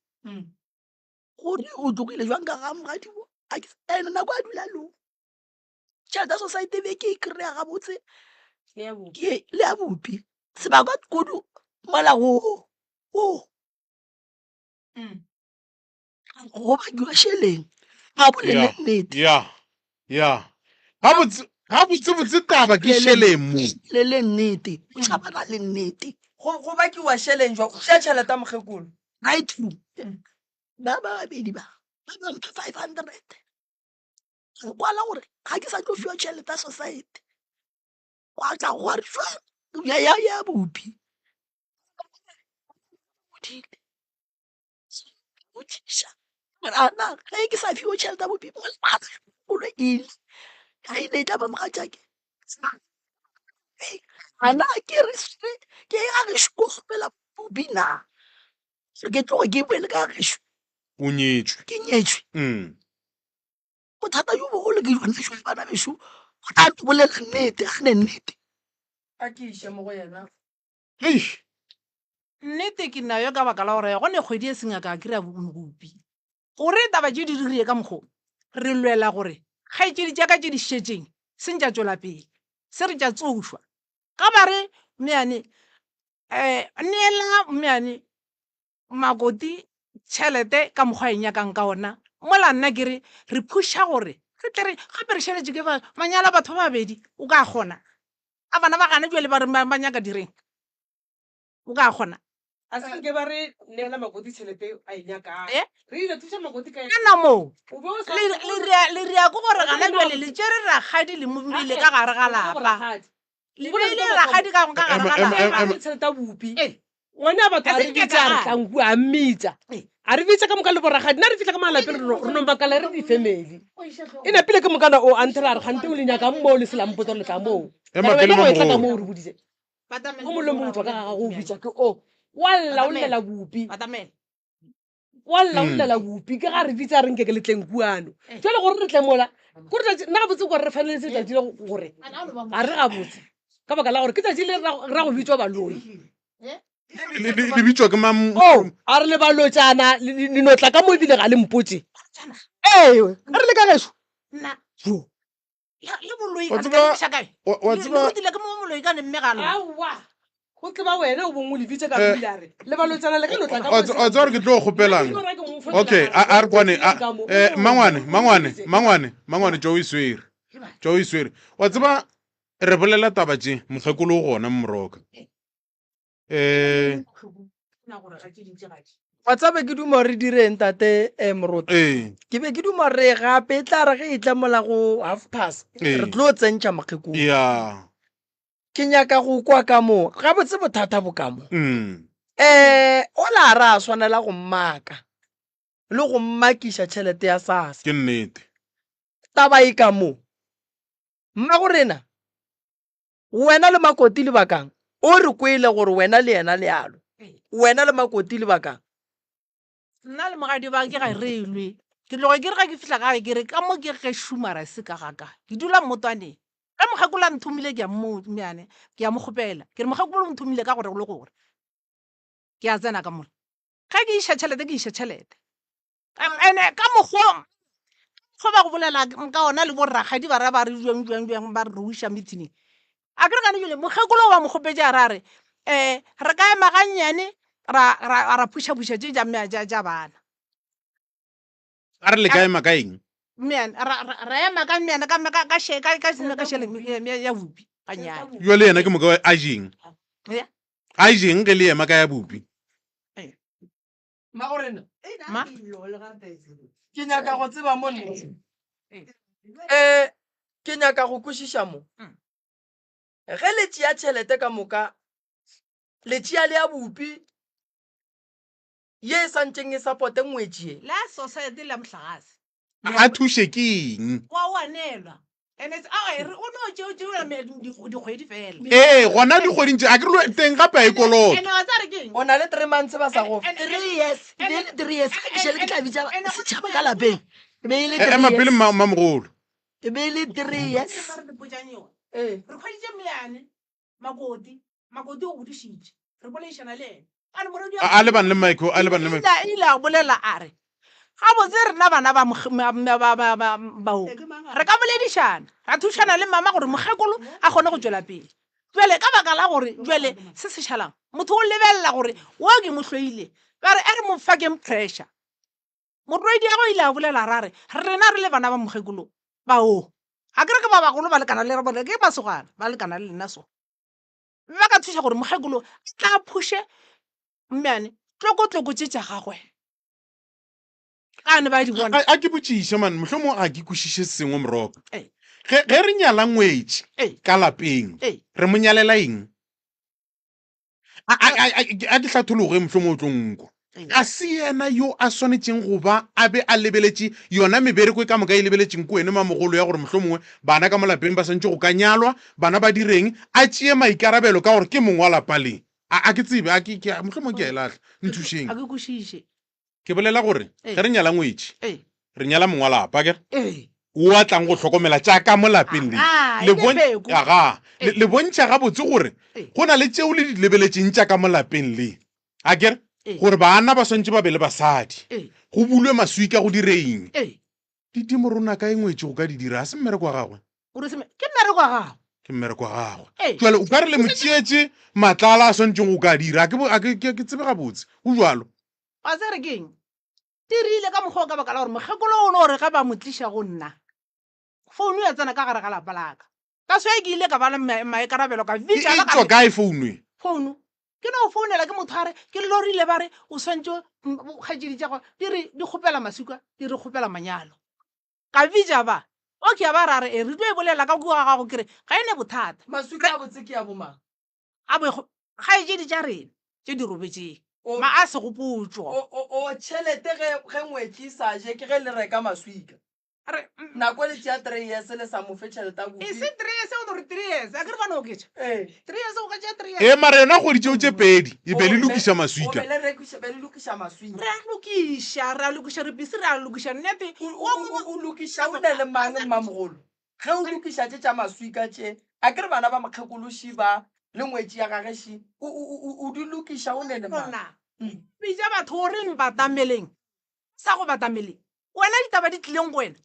Gore o tlogile jwang ka ga mogadibo? A ke, ene nako a dula lo. Tšhelete ya society be ke e kry-a gabotse. Ke le ya bopi. Sebaka kudu mola go, go. Go bakiwa šeleng. A bolele Ya, nnete. ya, ya. Gabotse, gabotsebotse taba ke šeleng mo. Bolele nnete. O tšhabana le nnete. Go, go bakiwa šeleng jwa? O tšea tšhelete ya mokgekolo. Right true. Ba ba babedi ba, ba ba mpha 500. Go kwala gore ga ke sa tlo fiwa tšhelete ya society. Gwa tla gwa re jwang ya, ya, ya bopi. Godile. Botšiša gore a na ge ke sa fiwe tšhelete ya bopi koloi ile ga ile e tla ba mogatšake. A na ke re ke ya gešo ko kgopela bopi na gore ke tloge ke boele ka gešo. O nyetšwe. Ke nyetšwe. Mm. Bothata jo bogolo ke jona jo bana bešo o tla bolela nnete ga ne nnete. A ke iše mo go yena. Eish. Nnete ke nayo ka baka la gore go ne kgwedi e seng ya ka kry-a mogopi. Gore taba tše di dirile ka mokgo, re lwela gore kgaetšedi tša ka tše di šetšeng seng tša tšwela pele, se re tša tsošwa. Ga ba re meane, um neela meane Makoti tšhelete ka mokgwa a e nyakang ka ona, mola nna ke re re phuša gore re tle re gape re šaletše ke manyalo a batho ba babedi, o ka kgona? A bana ba gana bjale ba re ba nyaka direng? O ka kgona? A se nke ba re neela Makoti tšhelete a e nyakang. Eh? Re ile thuša Makoti ka Ka moo, O be o sa le le rea le rea ke gore Wa gana tseba bjale le tšere rakgadi le mo beile ka gare ga Wa tseba lapa. rakgadi. Le O bolela beile ka rakgadi ka ka gare Ema, ga ema, lapa. ema. Tšhelete ya bupi. Eh. Ngwana batho A a se re nke bitša ka a re gare. tlang kua a mmitša. Eh. A re bitša ka moka le borakgadi. Nna re fihla ka malapeng re no re no makala re di-family. E napile ke mokana o a nthela a re kgante o le nyakang moo le se la mpotsa gore le tla moo. Ema Ka re pele wena o etla ka mamogolo. moo o re boditše. O mongwe le mongwe o tšwa ka ga gago o bitša ke o. Wa lla o llela bupi. Wa lla o llela bupi. Ke ga re bitsa re nke ke le tleng kuano. Jwale gore re tle mola, kore tšatši nna gabotse kore re faneletse letšatši le gore ga re gabotse. Ka baka la gore ke tšatši le ra go bitšwa baloi. Le bitšwa ke mang? Oh, a re le balotšana le no tla ka mo ebile ga le mpotše. Ee, re le ka gešo. Nna. Jo. Le boloi Wa ka tseba- le kae? wa- wa Le tseba- rutile ke mo moloi ka ne mme ga lona. Aowa. Go tseba wena o bongwe o le bitša ka Eh, o ile a re le balotšana le ka no tla ka wa mo tse- wa tseba gore ke tlo go kgopelang okay a a re kwane a eh, mangwane mangwane mangwane mangwane tšo o e swere tšo o e swere wa tseba re bolela taba tše mokgekolo o gona moroka eh Wa tseba be ke duma re direng tate eh, Moruti? ee Ke be ke duma re gape e tla re ge e tla mola go half past Ee. re tlo tsentšha mokgekolo. ya Ke nyaka go kwa ka mo gabotse bothata bo ka mo. mm Eh ola ra swanela go mmaka le go mmakiša tšhelete ya SASSA. ke nnete Taba e ka mo. Mmago rena Wena le Makoti le bakang? O re kwele gore wena le yena le a lwa. Wena le Makoti le bakang? Nna le mogadi ba ke ga re lwe. Ke tloga ke re ga ke fihla gae ke re ka mo ke gešo mara se ka ga ka. Ke dula mmotwaneng. Ge mokgekolo a nthomile ke a mo meane ke a mo kgopela. Ke re mokgekolo o nthomile ka gore le gore. Ke a tsena ka mola. Ge ke iša tšhelete ke iša tšhelete. Ene ka mokgwa go ba go bolela ka ona le borrakgadi ba ra ba re jwang jwang jwang ba re ruiša meeting a ke re gane jale mokgekolo wa mo kgopetše a ra re um re ka ema gannyane ra ra ra phušaphuša tše tša tša tša bana a re le ka ema ka eng Mmeane, ra ra ra ema ka mmeane ka ka ka she ka ka ka šele ya bupi gannyane jale yena ke moka a jeng Ya. a jeng ge le ema ka ya bupi Mmagorena, Ma? ke nyaka go tseba mo nna. Eh, ke nyaka go kwešiša mo. Mm. Ge le tšea tšhelete ka moka, le tšea le ya bupi ye e santšeng e supporte ngwetši ye. La society la mohlagase. A thuše ke eng? Wa o a neelwa. And it's a re o no tšeo tšeo dikgwedi fela. Ee, gona dikgweding tše a ke re teng gape a e kolota. And wa tseba re ke eng? O na le 3 months ba sa go fe. 3 years, e be e le 3 years. Ge ke šele ke tla bitša setšhaba ka lapeng. E be e le 3 Ema pele years. mma mmamogolo. E be e le 3 years. Re le botšang yona. Ee. Re hweditše mmeane Makoti, Makoti o godišitše. Re boledišana le yena. Ka re morwedi wa A a lebane le Mike, a lebane le Mike. Ile ile a bolela a re gabotse rena bana ba bao re ka boledišana ra thušana le mama gore mokgekolo a kgone go tšwela pele. Bjale ka baka la gore bjale se se šalang motho o lebelela gore wo ke mo hloile ba re a re mo fakeng pressure. Morwediagwe o ile a bolela ra re rena re le bana ba mokgekolo bao ga ke re ke ba bagolo ba lekana le re ke masogana ba lekana le lena so ba ka thuša gore mokgekolo a tla phuše mmeane tlokotloko tše tša gagwe ka ne ba di bona. A ke botšiše man, mohlomongwe ga ke kwešiše se sengwe Moroka. Ee. Ge ge re nyala ngwetši Ee. ka lapeng, Ee. re mo nyalela eng? A a a a ke hlathologe mohlomongwe o tlo nkwa. Ee. Ga se yena yo a swanetšeng go ba a be a lebeletše yona mebereko e ka moka e lebeletšeng ke wene mamogolo ya gore mohlomongwe bana ka mo lapeng ba swanetše go ka nyalwa, bana ba direng, a tšee maikarabelo ka gore ke mong wa lapa le. A a ke tsebe, a ke ke mohlomongwe ke a e lahla. Nthušeng. A ke kwešiše. Ke bolela gore Ee. ge re nyala ngwetši, Ee. re nyala mong wa lapa, akere? Ee. O a tlang go hlokomela tša ka mo lapeng le. Aga, Le e be bon- pheko. Aga, le, Ee. le bontšha gabotse gore Ee. go na le tšeo le di lebeletšeng tša ka mo lapeng le. Akere? Ee. Gore baana ba swantše ba be le basadi. Ee. Go bulwe maswika go direng. Ee. Didimo rona kae ngwetši go ka di dira? Ga se mmereko wa gagwe. O re se me- ke mmereko wa gagwe. Ke mmereko wa gagwe. Ee. Jwale o ka re le mo tšeetše matlala a swantšeng go ka dira. A ke bo- a ke, ke, ke tsebe gabotse. Go bjalo. Wa tseba re ke eng? Dirile ka mokgwa o ka baka la gore mokgekolo o no re ge ba mo tliša go nna, founu ya tsena ka gare ga lapa la ka. That's why ke ile ka ba le maikarabelo ka E bitša e ba ka tšwa re kae founu e? founu. Ke no founela ke motho a re ke lorile ba re o swantše kgaetšedi tša gagwe di re di kgopela maswika di re kgopela manyalo. Ka bitša ba okay a ba ra re e re tlo e bolela ka kua ga gago ke re ga e ne bothata. Maswika a botse ke a bomang? A bo kgaetšedi tša rena tše di robetšeng ma a segopotšo. O tšhelete ge ge ngwetši e sa je ke ge le reka maswika. Re Nako le tšea 3 years le sa mo fe tšhelete a E se 3 years o no re 3 years a ke re ba no oketša. Ee. 3 years o ka tšea 3 years. Ee mara yona kgwedi tšeo tše pedi e be le lokiša maswika. O be le rekiša be le lokiša maswika. Re a lokiša re a lokiša re busy re a lokiša nnete. O lokiša o ne le mang mmamogolo? Ge o lokiša tše tša maswika tše a ke re bana ba mokgekološi ba le ngwetši ya gage ši o di lokiša o ne le mang? Bitša batho o reng batameleng sa go batameleng wena ditaba di tlileng go wena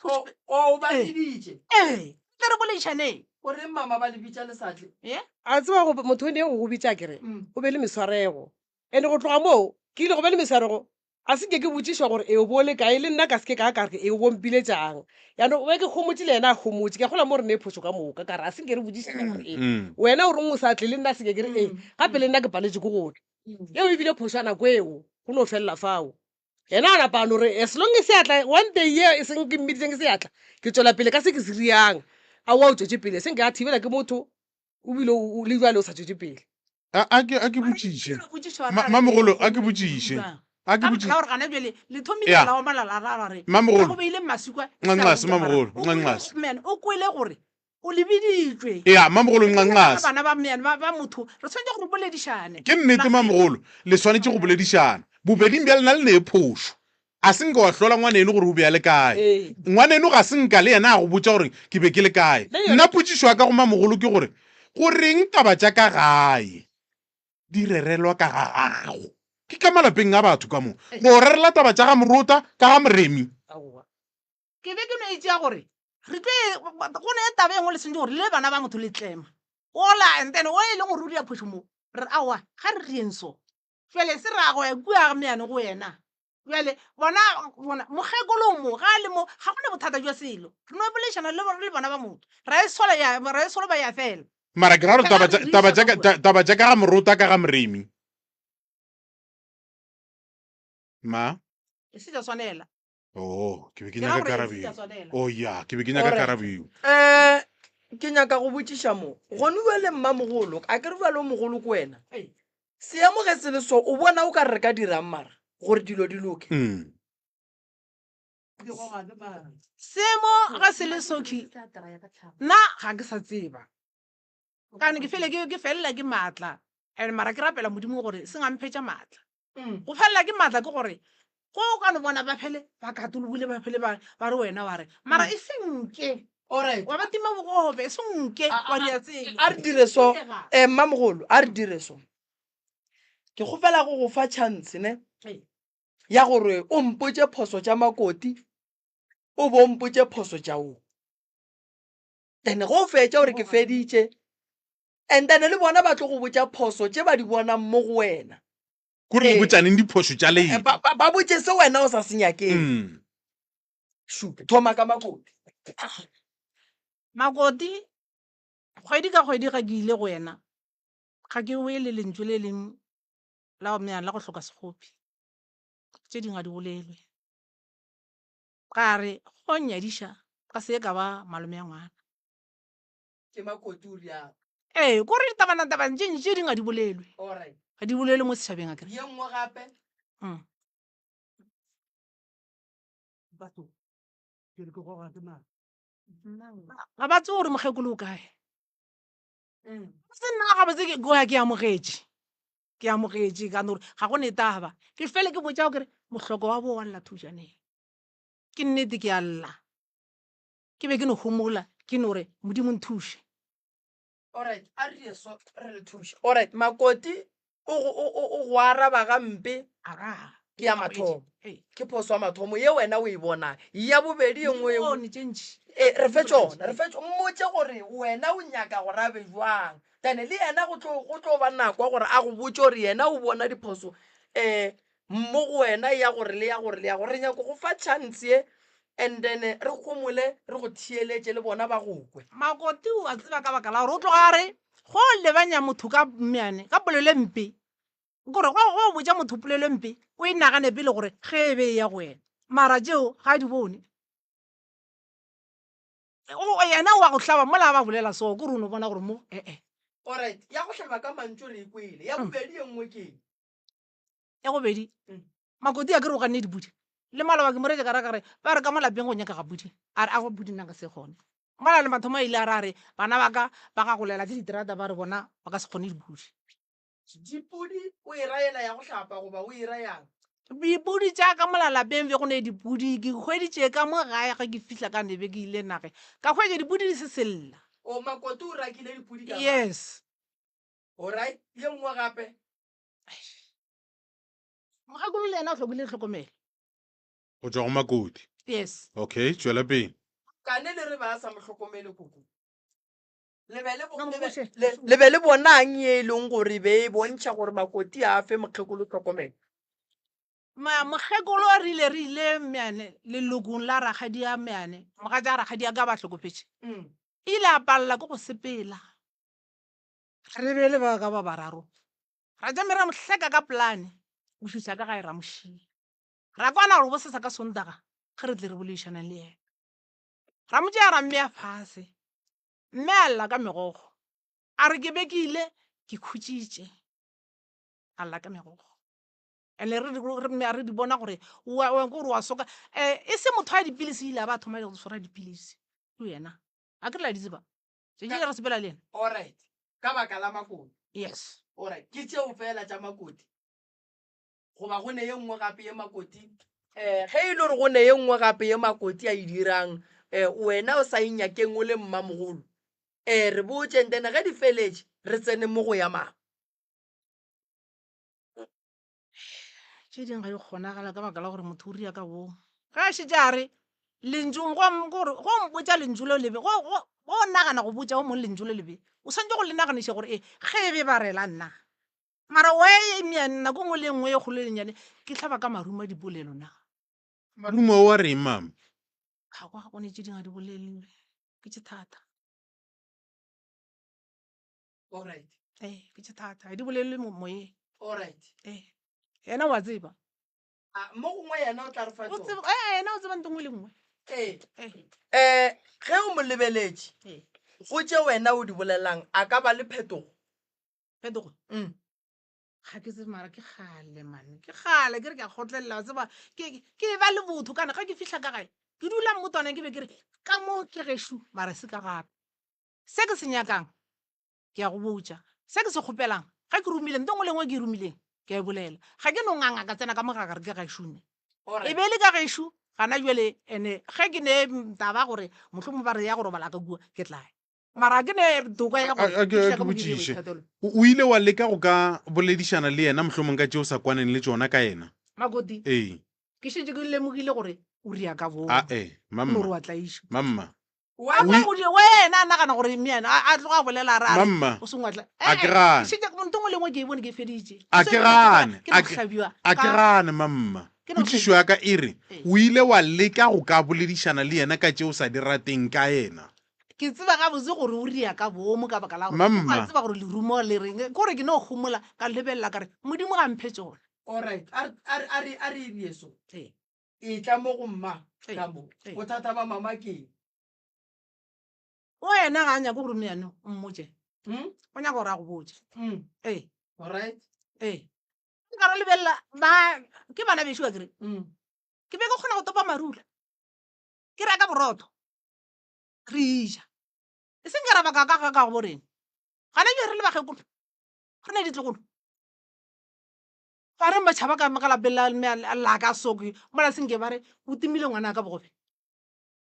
O, o ba biditše. Ee, tle re boledišaneng. O reng mama ba le bitša le sa tle? Ye? A tseba go motho o ne go go bitša ke re o be le meswarego and go tloga moo ke ile go ba le meswarego a se ke ke botšišwa gore e o bo le kae le nna ka se ke ka ka re e o bo mpiletšang jaanong be ke homotše le yena a homotše ke a kgola mo re ne phošo ka moka ka re a se nke re botšišana gore e wena o reng o sa tle le nna se ke ke re e gape le nna ke paletše ke go tla eo ebile phošo ya nako eo go no felela fao Yena a napa a no re, As long as seatla, one day ye e seng ke mmiditseng ke seatla, ke tšwela pele ka se ke se riang. Aowa o tšwetše pele, se nke a thibela ke motho, o bile le bjale o sa tšwetše pele. A, a ke, a ke botšiše. Ma, mamogolo, a ke botšiše. A ke botšiše. Gore gana bjale le thomile Ya. la omala la ra re. Mamogolo. Go beile masukwa. Ncanqase, mamogolo, ncanqase. Man, o kwele gore o le biditšwe. Ya, mamogolo, ncanqase. Bana ba man, ba, ba motho, re tshwanetse gore boledišane. Ke nnete, mamogolo, le swanetše go boledišana. Bobeding bja lena le ne phošo. A se nka wa hlola ngwaneno gore o be a le kae. Ngwaneno ga se nka le yena a go botša gore ke be ke le kae. Nna potšišo ya ka go mamogolo ke gore, go reng taba tša ka gae di rerelwa ka ga gago? Ke ka malapeng a batho ka mo. Go rerela taba tša ga Morota ka ga Moremi. Ke be ke no e tšea gore re tlo e, go ne taba e nngwe le swanetše gore le bana ba motho le tlema ola and then o e leng gore o dira phošo mo re aowa ga re rieng so jale se ra go ya kua meane go wena jale bona bona mokgekolong mo ga a le mo ga gona bothata jwa selo re no boledišana le le bona ba motho ra e sola ya ra e sola ba ya fela Mara ke ra gore taba tša taba tša ka taba tša ka ga Morota ka ga Moremi. Ma. E se tša swanela. Oh, ke be ke nyaka karabo eo. Oh ya, ke be ke nyaka karabo eo. Eh, ke nyaka go botšiša mo. Gone bjale mmamogolo, a ke re bjale o mogolo ko wena. Seemo ge se le so, o bona o ka re re ka dirang mara gore dilo di loke? Mm. Seemo ge se le so ke nna ga ke sa tseba. Kane ke fele ke felela ke maatla and mara ke rapela Modimo gore se ngamphetša maatla. Go felela ke maatla ke gore go o ka no bona ba phele ba katologile ba phele ba ba re wena wa re mara e senke Alright. wa ba tima bogobe e senke wa dia tsela A re dire so, eh, mmamogolo, a re dire so. Ke kgopela go go fa chance ne Ee. ya gore o mpotše phoso tša Makoti, o bo o mpotše phoso tša o. Then ge o fetša o re ke feditše, And then le bona ba tlo go botša phoso tše ba di bonang mo go wena. Kore le botšaneng diphošo tša lena. Ba, ba, ba botše se wena o sa se nyakeng. Mm. Šupe, thoma ka Makoti. Makoti, kgwedi ka kgwedi ga ke ile go yena, ga ke we le lentšu le leng la go la go hloka sekgopi. Tše dingwe ga di bolelwe. Ka re, go nnyadiša, ka se ka ba malome ya ngwana. Ke Makoti o realo. Ee, ko re ditabana-tabana tše ntši tše dingwe ga di bolelwe. Alright. Ga di bolelwe mo setšhabeng akere. Ye nngwe gape. Batho ke re ke goga ke mang? Ga ba tsebe gore mokgekolo o kae. Se nna gabotse ke goya ke amogetše. Ke amogetše ka no gore ga go ne taba. Ke fele ke botša kere mohloko wa bo wa lla thušaneng. Ke nnete ke a lla. Ke be ke no homola ke no re Modimo nthuše. Alright, a re dire so re le thuše. Alright, Makoti o go o o o go araba gampe Aga. ke ya mathomo. Ke phoso ya mathomo ye wena o e bonang. Ya bobedi ye nngwe ye Bone tše ntši. E, re fe tšona, re fe tšona. Mmotše gore wena o nyaka gore a be jwang. Then le yena go tlo go tlo ba nako ya gore a go botše gore yena o bona diphoso um mo go wena ya gore le ya gore le ya gore. Re nyako go fa chance ye and then re homole re go theeletše le bona ba go kwe. Makoti o a tseba ka baka la gore o tloga a re Go lebanya motho ka meane ka polelo e mpe, kore go go botša motho polelo e mpe o e nagane pele gore ge e be e ya go wena, mara tšeo ga a di bone. O yena wa go hlaba mola ba bolela so, kore o no bona gore mo ee. Alright, ya go hlaba ka mantšu re e kwele. Ya bobedi ye nngwe ke eng? Ya bobedi, Makoti a ke re o ganne dipudi. Le maloba ke mo reetša ka ra ka re ba re ka mo lapeng go nyakega pudi. A re aowa pudi nna nka se kgone. Mola le mathomo a ile a re a re bana ba ka ba ga golela ke diterata ba re bona ba ka se kgone dipudi. Dipudi o e ra yela ya go hlapa goba o e ra yang? Dipudi tša ka mola lapeng be go ne dipudi ke hweditše ka mo gae ge ke fihla ka ne be ke ile nageng ka hwetša dipudi di se sella. O Makoti o rakile dipudi ka gae? Yes. Alright, ye nngwe gape? Mokgekolo le yena o hlokile tlhokomelo. Go tšwa go Makoti. Yes. Okay, tšwela pele. Kane le re ba sa mo hlokomele koko. Le be le Ka le be mokgoše. le le be le bonang ye e leng gore be e bontšha gore Makoti a fe mokgekolo tlhokomelo? Ma mokgekolo re ile re ile meane lelokong la rakgadia meane mogatša rakgadia ka ba hlokofetše. Ile a palela ke go sepela. Re be le ba ka ba bararo. Ra tšame ra mo hleka ka polane go fihla ka gae ra mo šia. Ra kwana gore bosasa ka Sontaga ge re tle re boledišaneng le yena. Ra mo tšea ra mmea fase. Mme a lla ka megokgo. A re ke be ke ile ke khutšitše. A lla ka megokgo. And-e re re re di bona gore wa gore wa soka. Um e se motho wa dipilisi ile a ba a thoma go swara dipilisi ke yena. Akere la di tseba? Tšatši le re sepela le yena. Alright. Ka baka la Makoti. Yes. Alright. Ke tšeo feela tša Makoti? Goba go ne ye nngwe gape ye Makoti? Eh, ge e le gore go ne ye nngwe gape ye Makoti a e dirang, eh, wena o sa e nyakeng o le mmamogolo, eh, re botše, and then ge di feletše, re tsene mo go ya mang. Tše dingwe ga di kgonagala ka baka la gore motho o ria ka boomo. Ge a šetše a re lentšu gore go mpotša lentšu le lebe, go o nagana go botša o mongwe lentšu le lebe, o swanetše go le naganiša gore e ge e be ba rela nna. Mara we nako nngwe le nngwe e kgolo le nnyane ke hlaba ka marumo a dipolelo na. Marumo ao a reng mama? Ga kwa gone tše dingwe ga di bolelwe ke tše thata. Alright. Ee, ke tše thata ga di bolelwe mo moyeng. Alright. Ee, yena wa tseba. A mo gongwe yena o tla re fa O tsona. tseba, ee, yena o tseba ntho nngwe le nngwe. Ee. Ee. Eh, ge o mo lebeletše, Ee. go tše wena o di bolelang, a ka ba le phetogo? Phetogo? Mm. Ga ke tsebe mara ke kgale mane, ke kgale ke re ke a kgotlelela wa tseba ke ke ba le botho kana ge ke fihla ka gae ke dula mmotwaneng ke be ke re ka mo ke gešo mara se ka gape. Se ke se nyakang ke a go botša, se ke se kgopelang ge ke romile nto nngwe le nngwe ke e romileng ke a e bolela. Ga ke no nganga ka tsena ka mo ga gare ke gešo ne. E be e le ka gešo gana bjale ene ge ke ne taba gore mohlomongwe ba re ya go robala ka kua ke tla ya. Mara ga ke ne toka ya gore A ke ke fihle ke ka mo ke dire botšiše, boithatelo. o ile wa leka go ka boledišana le yena mohlomong ka tše o sa kwaneng le tšona ka yena? Makoti, Ee. ke šetše ke lemogile gore o ria ka boomo. Ae, O no mamma, re wa tlaišwa. mamma, A O kwa i- go wena a nagana gore mme ena a tloga a bolela a re a re Mamma, o sengwe tla a ke gane. šetše ntho nngwe le nngwe ke e bone ke e feditše A ke gane, ke a no ke- hlabiwa a ke ka gane mamma. Ke no Potšišo ya ka e re, Ee. o ile wa leka go ka boledišana le yena ka tše o sa di rateng ka yena? ke tseba gabotse gore o ria ka boomo ka baka la gore Mamma. o a tseba gore lerumo le reng ke gore ke no homola ka lebelela ka re modimo ga mphe tšona Alright, a re- a re- a re a re e so. Ee. E tla mo go mma Ee. ka mo. Ee. Bothata ba mama ke eng? O yena ga a nyake gore meyane o mmotše. Mm? O nyaka gore a go botše. Mm. Ee. Alright. Ee. Nka re lebelela ba ke bana bešo akere. Mm. Ke be ke kgona go topa marula. Ke reka borotho. Re ja. E seng ka ra baka ka ka go borena. Gana bjale re le bakgekolo. Re ne ditlogolo. Ba reng ba tšhaba ka ka lapeng la mme a lla ka soke mola senke ba re o timile ngwana ka bogobe.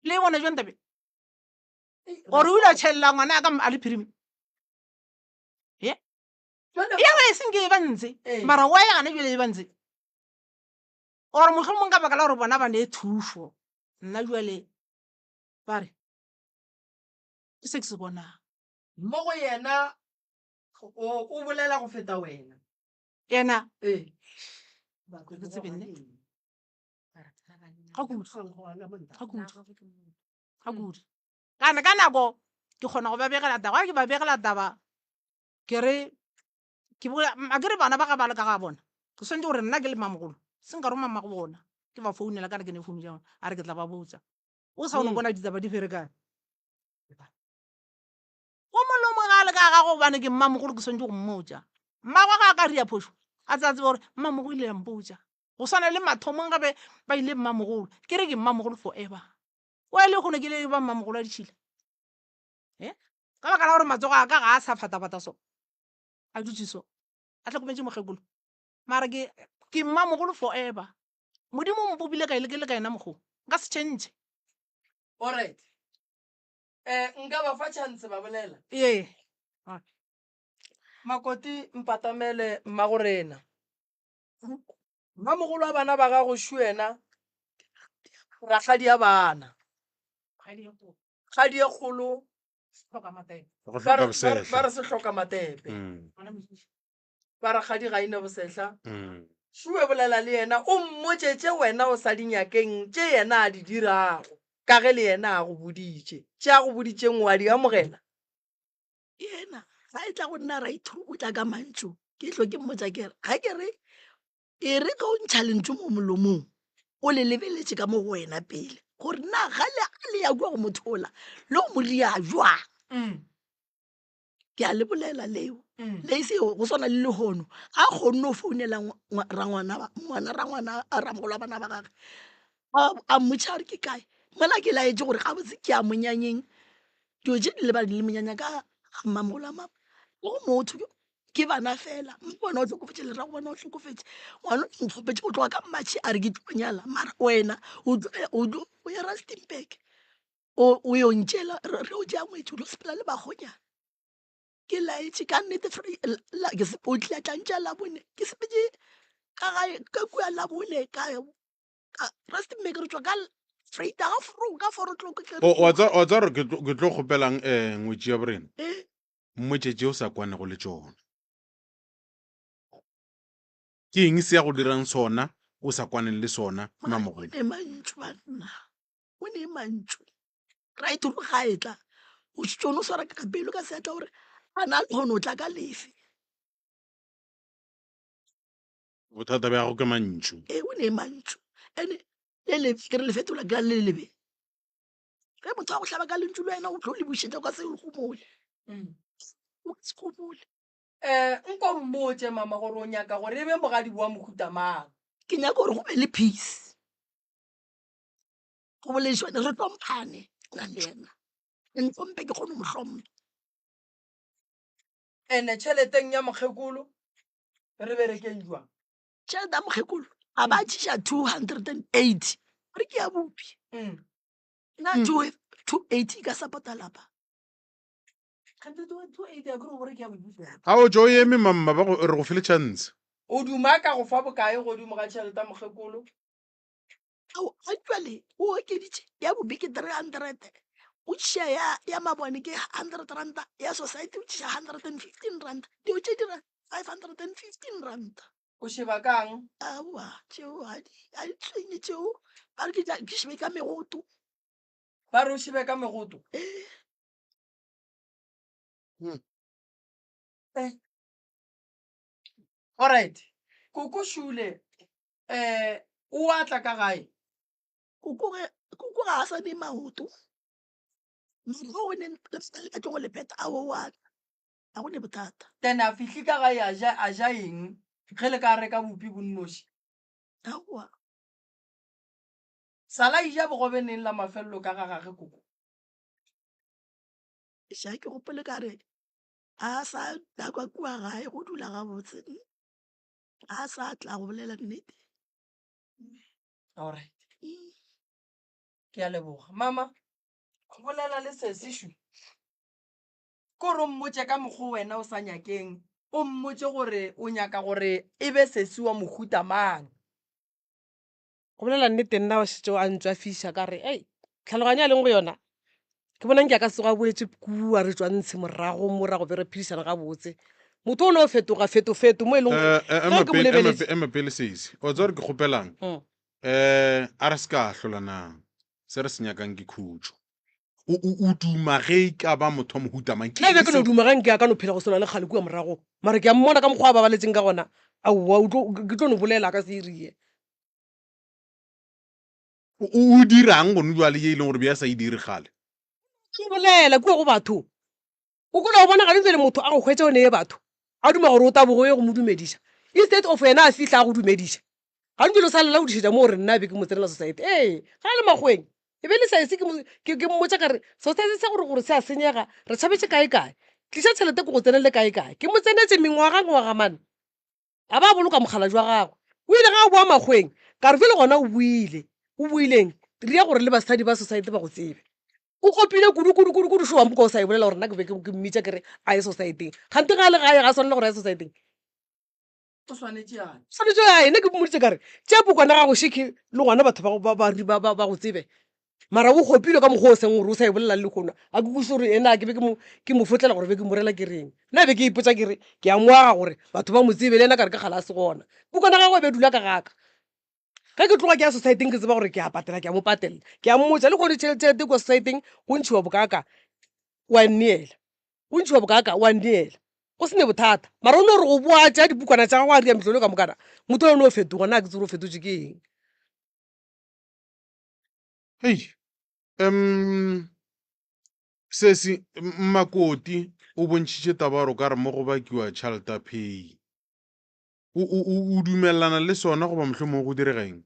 Le e bona jwang tabe? Gore o ile a tšhelela ngwana ka a le phirime. Ye. Ya re senke e ba ntse. Mara wa ya gana bjale e ba ntse. Or mohlomong ka baka la gore bona ba ne thušo. Nna jwale ba re ke se ke se bonang. Mo go yena o bolela go feta wena. Yena Ee. Ke tsebe nnete. Ga kudu. Ga kudu. Ga kudu. Kana ka nako ke kgona go ba begela taba, ga ke ba begela taba. Ke re ke bola a ke re bana ba ga ba le ka ga bona ke swanetše gore nna ke le mamogolo se nka roma mmago bona ke ba founela ka re ke ne founu tša bona a re ke tla ba botša o sa o no bona ditaba di ferekane o mongwe le o mongwe ga a le ka gago gobane ke mmamogolo ke swanetše go mmotša mmagwe ga a ka ria phošo a tsaya tseba gore mmamogolo ile ya mpotša go swana le mathomong gabe ba ile mmamogolo ke re ke mmamogolo forever o le kgono ke le ba mmamogolo a ditšhila e ka baka la gore matsogo a ka ga a sa fatafata so a dutše so a hlokometše mokgekolo mara ke ke mmamogolo forever modimo o mpopile ka ile ke le ka yena mokgoo nka se change Alright. Eh, nka ba fa chance ba bolela. Ee. Makoti mpatamele mmagorena. Mmamogolo wa bana ba gago šu wena rakgadi ya bana. Kgadi e kgolo Go ba hloka re- ba re- bosehla. ba re se hloka matepe. Ba re kgadi ga ine bosehla. Šue bolela le yena o mmotše tše wena o sa di nyakeng tše yena a di dirago ka ge le yena a go boditše. Tše a go boditšeng o a di amogela? Yena ga e tla go nna right o tla ka mantšu ke tlo ke mmotša ke re ga ke re e re ge o ntšha lentšu mo molomong o le lebeletše ka mo go wena pele gore na ga le a le ya kua go motho ola le go mo ria jwang. Ke a le bolela leo le se go swana le lehono ga a kgonne go founela rangwana ngwana rangwana a ramogolo wa bana ba gage a mmotša gore ke kae mola ke laetše gore gabotse ke ya monyanyeng dilo tše di lebane le monyanya ka ga mmamogolo wa mama le go motho ke bana fela bona o hlokofetše le rrago bona o hlokofetše ngwana o nkgopetše go tloga ka March a re ke tlo nyala mara wena o tlo o ya Rustenburg o yo ntšela re o tšea ngwetši o tlo sepela le bakgonyana ke laetše ka nnete o tlile tla ntšea Labone ke sepetše ka gae ka kua Labone ka Rustenburg re tšwa ka Vrydag ka 4 o'clock wa tseba gore ke tlo kgopelang um ngwetši ya borena mmotše tše o sa kwanego le tšona. Ke eng se ya go dirang sona o sa kwaneng le sona Mmamogolo? O ne mantšu banna, o ne mantšu. Right gore ga e tla o šetše o no swara ka pelo ka seatla gore a na le kgone o tla ka lefe. Bothata bja gago ke mantšu. Ee, o ne mantšu. Ene le lebe ke re le fetola ke la le lebe. Ge motho a go hlaba ka lentšu le wena o tlo le bušetša o ka se le gomole. O ka se gomole. Um nko mmotše mama gore o nyaka gore e be mogadi wa mohuta mang. Ke nyaka gore go be le peace. Go boledišane re hlomphane nna le yena. Ntlhomphe ke kgone go mo hlompha. Ene tšheleteng ya mokgekolo re berekeng jwang? Tšhelete ya mokgekolo a ba tšiša 280 re ke ya bupi. Nna 280 e ka support-a lapa. A o tšo o eme mamma ba go re go file chance. O duma ka go fa bokae godimo ga tšhelete ya mokgekolo? Ao, a jwale o okeditše ya bobi ke 300 o tšiša ya ya mabone ke 100 ranta ya society o tšiša 115 ranta dilo tše dira 515 ranta. O šeba kang? Aowa tšeo ga di ga di tshwenye tšeo ba re ke ja ke šebe ka megoto. Ba re o šebe ka megoto? Ee. Eh. Alright. Koko Šule eh o a tla ka gae? Koko ge koko ga a sa ne maoto. Mara ge o ne le ka tlo go le peta a o a tla. Ga go ne bothata. Then a fihli ka gae a ja a ja eng ge le ka reka bupi bo nnoši? Aowa. Sala e ja bogobe neng la mafelelo ka ga gage koko? Eish, ga ke gopole ka re a sa tla kwa kua gae go dula gabotse. A sa tla go bolela nnete. Alright. Ke a leboga. Mama, bolela le sesi šu. Ko re o mmotše ka mokgwa wena o sa nyakeng, o mmotše gore o nyaka gore e be sesi wa mohuta mang. Go bolela nnete nna o šetše a ntšwafiša ka re ei tlhaloganyo a leng go yona ke bona nke a ka se tsoge a boetše kua re tšwa ntshe morago mo ra go be re phedišana gabotse motho o no fetoga fetofeto mo e leng gore Eh, eh, ge ke mo lebeletše ema pele sesi o tseba gore ke kgopelang Mm. um a re se ka ahlolanang se re se nyakang ke khutšo. O, o, o duma ge e ka ba motho wa mohuta mang? Ke Nna e be eng ke no seo? duma ge nke a ka no phela go swana le kgale kua morago, mara ke a mmona ka mokgwa a babaletseng ka gona, aowa, o tlo, ke tlo no bolela a ka se irie. O, o, o dirang gone bjale ye e leng gore be a sa e dire kgale? Ke bolela kua go batho, o kula o bona gane bjale motho a go hwetša o neye batho, a duma gore o taboge o ye go mo dumediša, instead of yena a fihla a go dumediša, gane bjale o sa lela o dišetša mo gore nna be ke mo tsenela society. Ee, ga a le makgoweng e be le sa ese ke mo, ke, ke mmotša ka re society sa gore gore se a senyega, re tšhabetše kae kae, tliša tšhelete ke go tsenele kae kae. Ke mo tsenetše mengwaga ngwaga man, a ba a boloka mokgalabje wa gagwe. O ile ge a boa makgoweng, ka re bjale gona o boile, o boileng, ria gore le basadi ba society ba go tsebe. O kgopile kudu kudu kudu kudu šo wa mpoka o sa e bolela gore nna ke be ke mmitša ke re a ye society-eng. Kgante ge a le gae ga a swanela gore a ye society-eng. O swanetše a ye. Swanetše a ye. Nna ke mmoditše ka re tšea pukwana ya gago šeke le gona batho ba ba ba ba ba go tsebe. Mara o kgopilwe ka mokgwa o seng gore o sa e bolela le lehono. A ke kwešiše gore ena ke be ke mo ke mo fotlela gore be ke mo rela ke reng. Nna be ke ipotša ke re ke a mo aga gore batho ba mo tsebe le yena ka re ke kgale a se gona. Pukwana ya gagwe e be e dula ka ga ka. Ge ke tloga ke ya society-eng ke tseba gore ke a patela ke a mo patela. Ke a mmotša lehono tšhelete kua society-eng go ntšhiwa bokaaka wa nneela, go ntšhiwa bokaaka wa nneela go se ne bothata. Mara o no re go boa a tšea dipukwana tša gagwe a ria mehlolo ka mokana motho yola o no fetoga nna ga ke tsebe gore o fetotše ke eng. Hei, um sesi Mmakoti o bontšhitše taba gore o ka re mo go bakiwa tšhalta pay. O, o, o, o dumelelana le sona goba mohlomongwe go direga eng?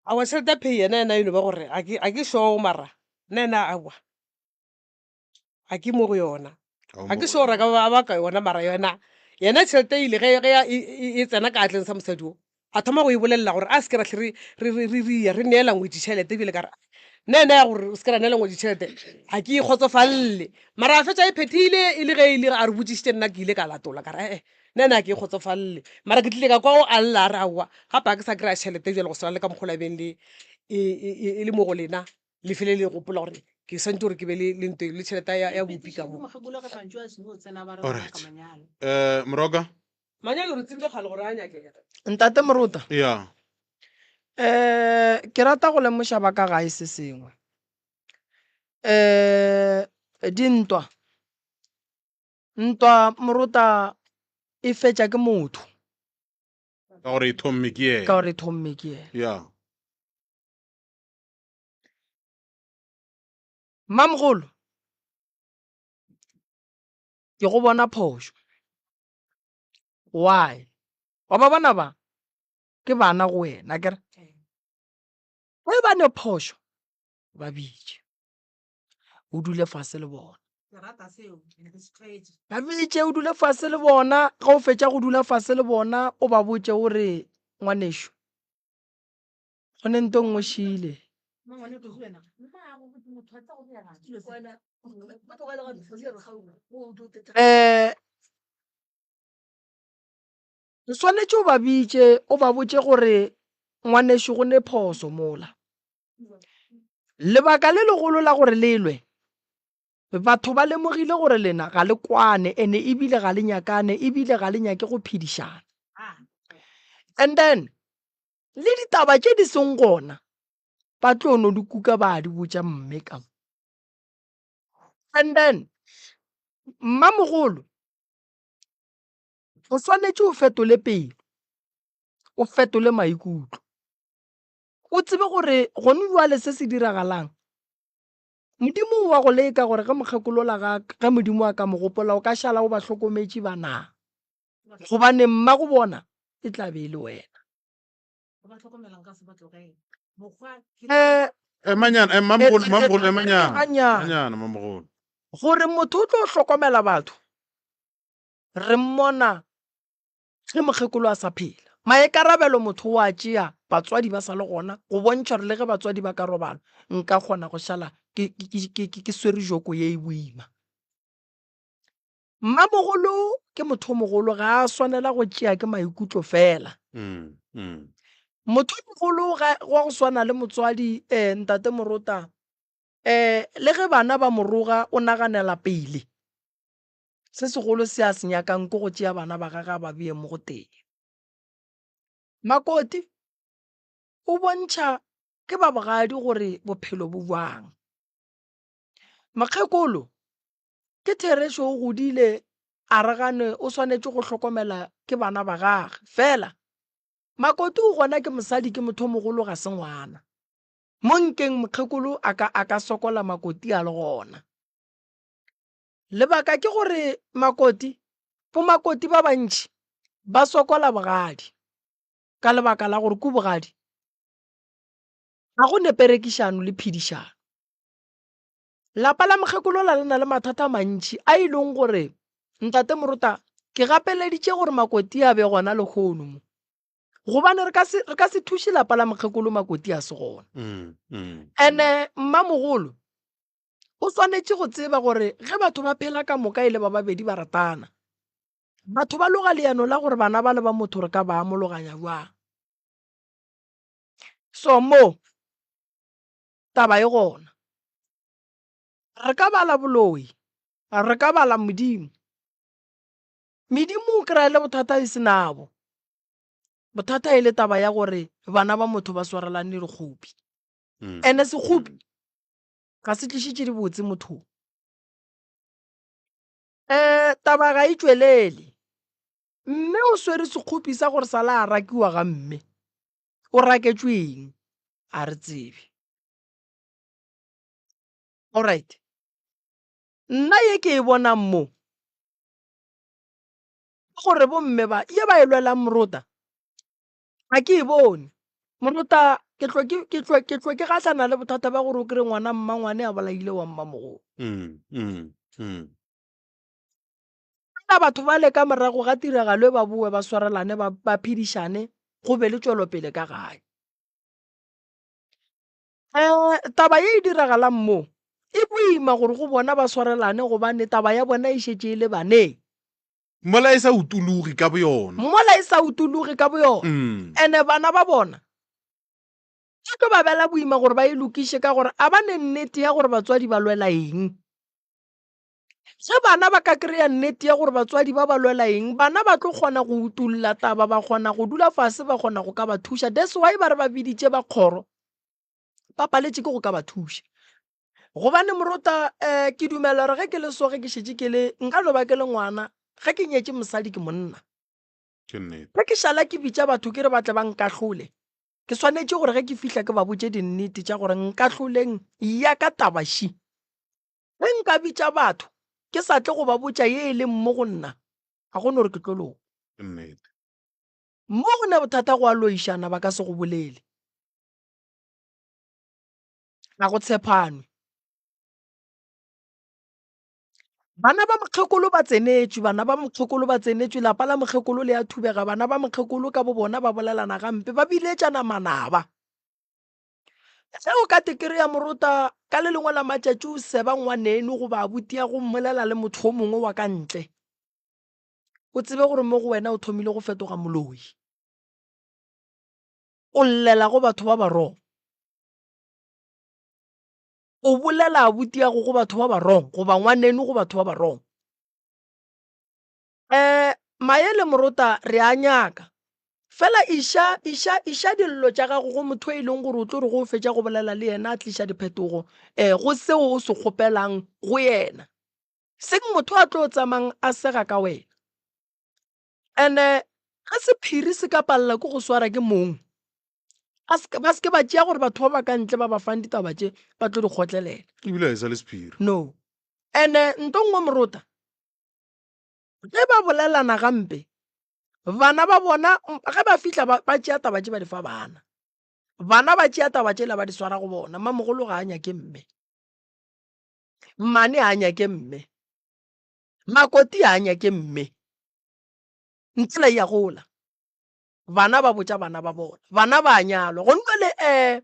Aowa tšhelete ya pay yena yena e no ba gore ga ke ga ke sure mara nna yena aowa ga ke mo go yona. Ga ke sure gore a ka ba ba ka yona mara yona yena tšhelete e ile ge ge e, e, e tsena ka atleng sa mosadi o a thoma go e bolelela gore a se ke ra hle re re re re re ya re neela ngwetši tšhelete ebile ka re nna yena ya gore o se ke ra neela ngwetši tšhelete ga ke e kgotsofalele mara a fetša e phethile e le ge e le a re botšišitše nna ke ile ka latola ka re ee nna yena ga ke e kgotsofalele mara ke tlile ka kwa o a lla a re aowa gape ga ke sa kry-a tšhelete bjale go swana le ka mokgwa o la beng le e, e, e, e le mo go lena le fele le gopola gore ke swantse gore ke be le le nto le tšhelete ya, ya bopi ka mo. Alright. Eh, Moroka? Manyalo re tsebile kgale gore a nyakega. Ntate Morota. Ya. Eh, ke rata go lemoša ba ka gae se sengwe. Eh, dintwa. Ntwa Morota e fetša ke motho. Ka gore e thomme ke yena. Ka gore e thomme ke yena. Ya. Mmamogolo, ke go bona phošo. Why? Wa ba bona ba ke bana go wena akere? Ge ba ne phošo ba bitše o dule fase le bona. Ba bitše o dule fase le bona, ge o fetša go dula fase le bona o ba botše o re ngwanešu go ne nto nngwe šile. Um o swanetše o ba bitše o ba botše gore ngwanešu go ne phoso mola. Lebaka le legolo la gore le lwe, batho ba lemogile gore lena ga le kwane ene ebile ga le nyakane ebile ga le nyake go phedišana. And then le ditaba tše di seng gona ba tlo no di kuka ba di botša mme ka mo. And then mmamogolo o swanetše o fetole pelo, o fetole maikutlo. O tsebe gore gone bjale se se diragalang, Modimo o wa go leka gore ge mokgekolo la ga ge Modimo a ka mo gopola o ka šala o ba hlokometše ba na. Gobane mmago bona e tla be e le wena. Eh, Emanyana, eh, mamogolo, mamogolo, emanyana. Emanyana. Emanyana, mamogolo. Gore motho o tlo hlokomela batho, re mmona ge mokgekolo a sa phela. Maikarabelo motho o a tšea batswadi ba sa le gona, go bontšha gore le ge batswadi ba ka robala, nka kgona go šala ke, ke, ke, ke, ke swere joko ye e boima. Mmamogolo ke motho o mogolo ga a swanela go tšea ke maikutlo fela. Mm, mm. Motho o mogolo ga wa go swana le motswadi eh, ntate Morota eh, le ge bana ba mo roga o naganela pele. Se segolo se a se nyakang ke go tšea bana ba gagwe a ba bee mo go tee. Makoti o bontšha. ke ba bogadi gore bophelo bo bjang. Mokgekolo, ke therešo o godile a re gane o swanetše go hlokomela ke bana ba gage, fela Makoti o gona ke mosadi ke motho o mogolo ga se ngwana. Mo nkeng mokgekolo a ka a ka sokola Makoti a le gona. Lebaka ke gore Makoti, boMakoti ba bantši ba sokola bogadi ka lebaka la gore ku bogadi ga go ne perekišano le phedišano. Lapa la mokgekolo la le na le mathata a mantši a e leng gore Ntate Morota ke gapeleditše gore Makoti a be gona lehono mo. Gobane re ka se re ka se thuše lapa la mokgekolo Makoti a se gona. Ene mmamogolo o swanetše go tseba gore ge batho ba phela ka moka e le ba babedi ba ratana, batho ba loga leano la gore bana ba le ba motho re ka ba amologanya bjang. So mo taba e gona. Re ka bala boloi, re ka bala Modimo. Medimo o kry-a le bothata e se nabo. Bothata e le taba ya gore bana ba motho ba swarelane dikgopi. Ene sekgopi ga se tliše tše dibotse mothong. Um taba ga e tšwelele. Mme o swere sekgopi sa gore sala a rakiwa ga mme. O raketšwe eng? A re tsebe. Alright. Nna ye ke e bonang mo ke gore bomme ba ye ba e lwelang morota ga ke e bone. Morota ke tlo ke ke tlo ke tlo ke gahlana le bothata ba gore o kry ngwana mmangwane a bolaile wa mmamogolo. Fela batho bale ka morago ga tiragalo e ba boe ba swarelane ba ba phedišane go be le tšwelopele ka gae. Um taba ye e diragalang mo e boima gore go bona ba swarelane gobane taba ya bona e šetše e le baneng. Mola e sa utologe ka boyona. Mola e sa utologe ka boyona. Ene bana ba bona e tlo ba bela boima gore ba e lokiše ka gore a ba ne nnete ya gore batswadi ba lwela eng. Ge bana ba ka kry-a nnete ya gore batswadi ba ba lwela eng, bana ba tlo kgona go utolla taba, ba kgona go dula fase, ba kgona go ka ba thuša. That's why ba re ba biditše ba kgoro, ba paletše ke go ka ba thuša. Gobane morota um ke dumela gore ge ke le so ge ke šetše ke le nka no ba ke le ngwana, ge ke nyetše mosadi ke monna. Ke nnete. Ge ke šala ke bitša batho ke re ba tle ba nkahlole, ke swanetše gore ge ke fihla ke ba botše dinnete tša gore nkahloleng ya ka taba ši. Ge nka bitša batho ke sa tle go ba botša ye e leng mo go nna, ga go no re ke tlo loka. Ke nnete. Mo go ne bothata go a loišana ba ka se go bolele. Ga go tshepanwe. Bana ba mokgekolo ba tsenetšwe, bana ba mokgekolo ba tsenetšwe, lapa la mokgekolo le a thubega, bana ba mokgekolo ka bo bona ba bolelana gampe, ba biletšana manaba. Ge o ka tekere ya morota ka le lengwe la matšatši o seba ngwaneno goba abuti ya go mmolela le motho o mongwe wa ka ntle, o tsebe gore mo go wena o thomile go fetoga moloi. O llela go batho ba ba wrong. O bolela abuti ya go go batho ba ba wrong goba ngwaneno go batho ba ba wrong. Um Maele morota re a nyaka. Fela iša, iša, iša dillo tša gago go motho e leng gore o tlo re go o fetša go bolela le yena a tliša diphetogo um go seo o se kgopelang go yena. Seng motho a tlo tsamayng a sega ka wena. And-e ge sephiri se ka palela ke go swara ke mong, a se ba se ke ba tšea gore batho ba ba ka ntle ba ba fang ditaba tše ba tlo di kgotlelela. Ebile ga e sa le sephiri. No. And-e nto nngwe morota, Ge ba bolelana gampe, bana ba bona ge ba fihla ba, ba tšea taba tše ba di fa bana. Bana ba tšea taba tšela ba di swara go bona. Mmamogolo ga a nyake mme. Mmane ga a nyake mme. Makoti ga a nyake mme. Ntsela e a gola. Bana ba botša bana ba bona. Bana ba a nyalwa. Gonne le um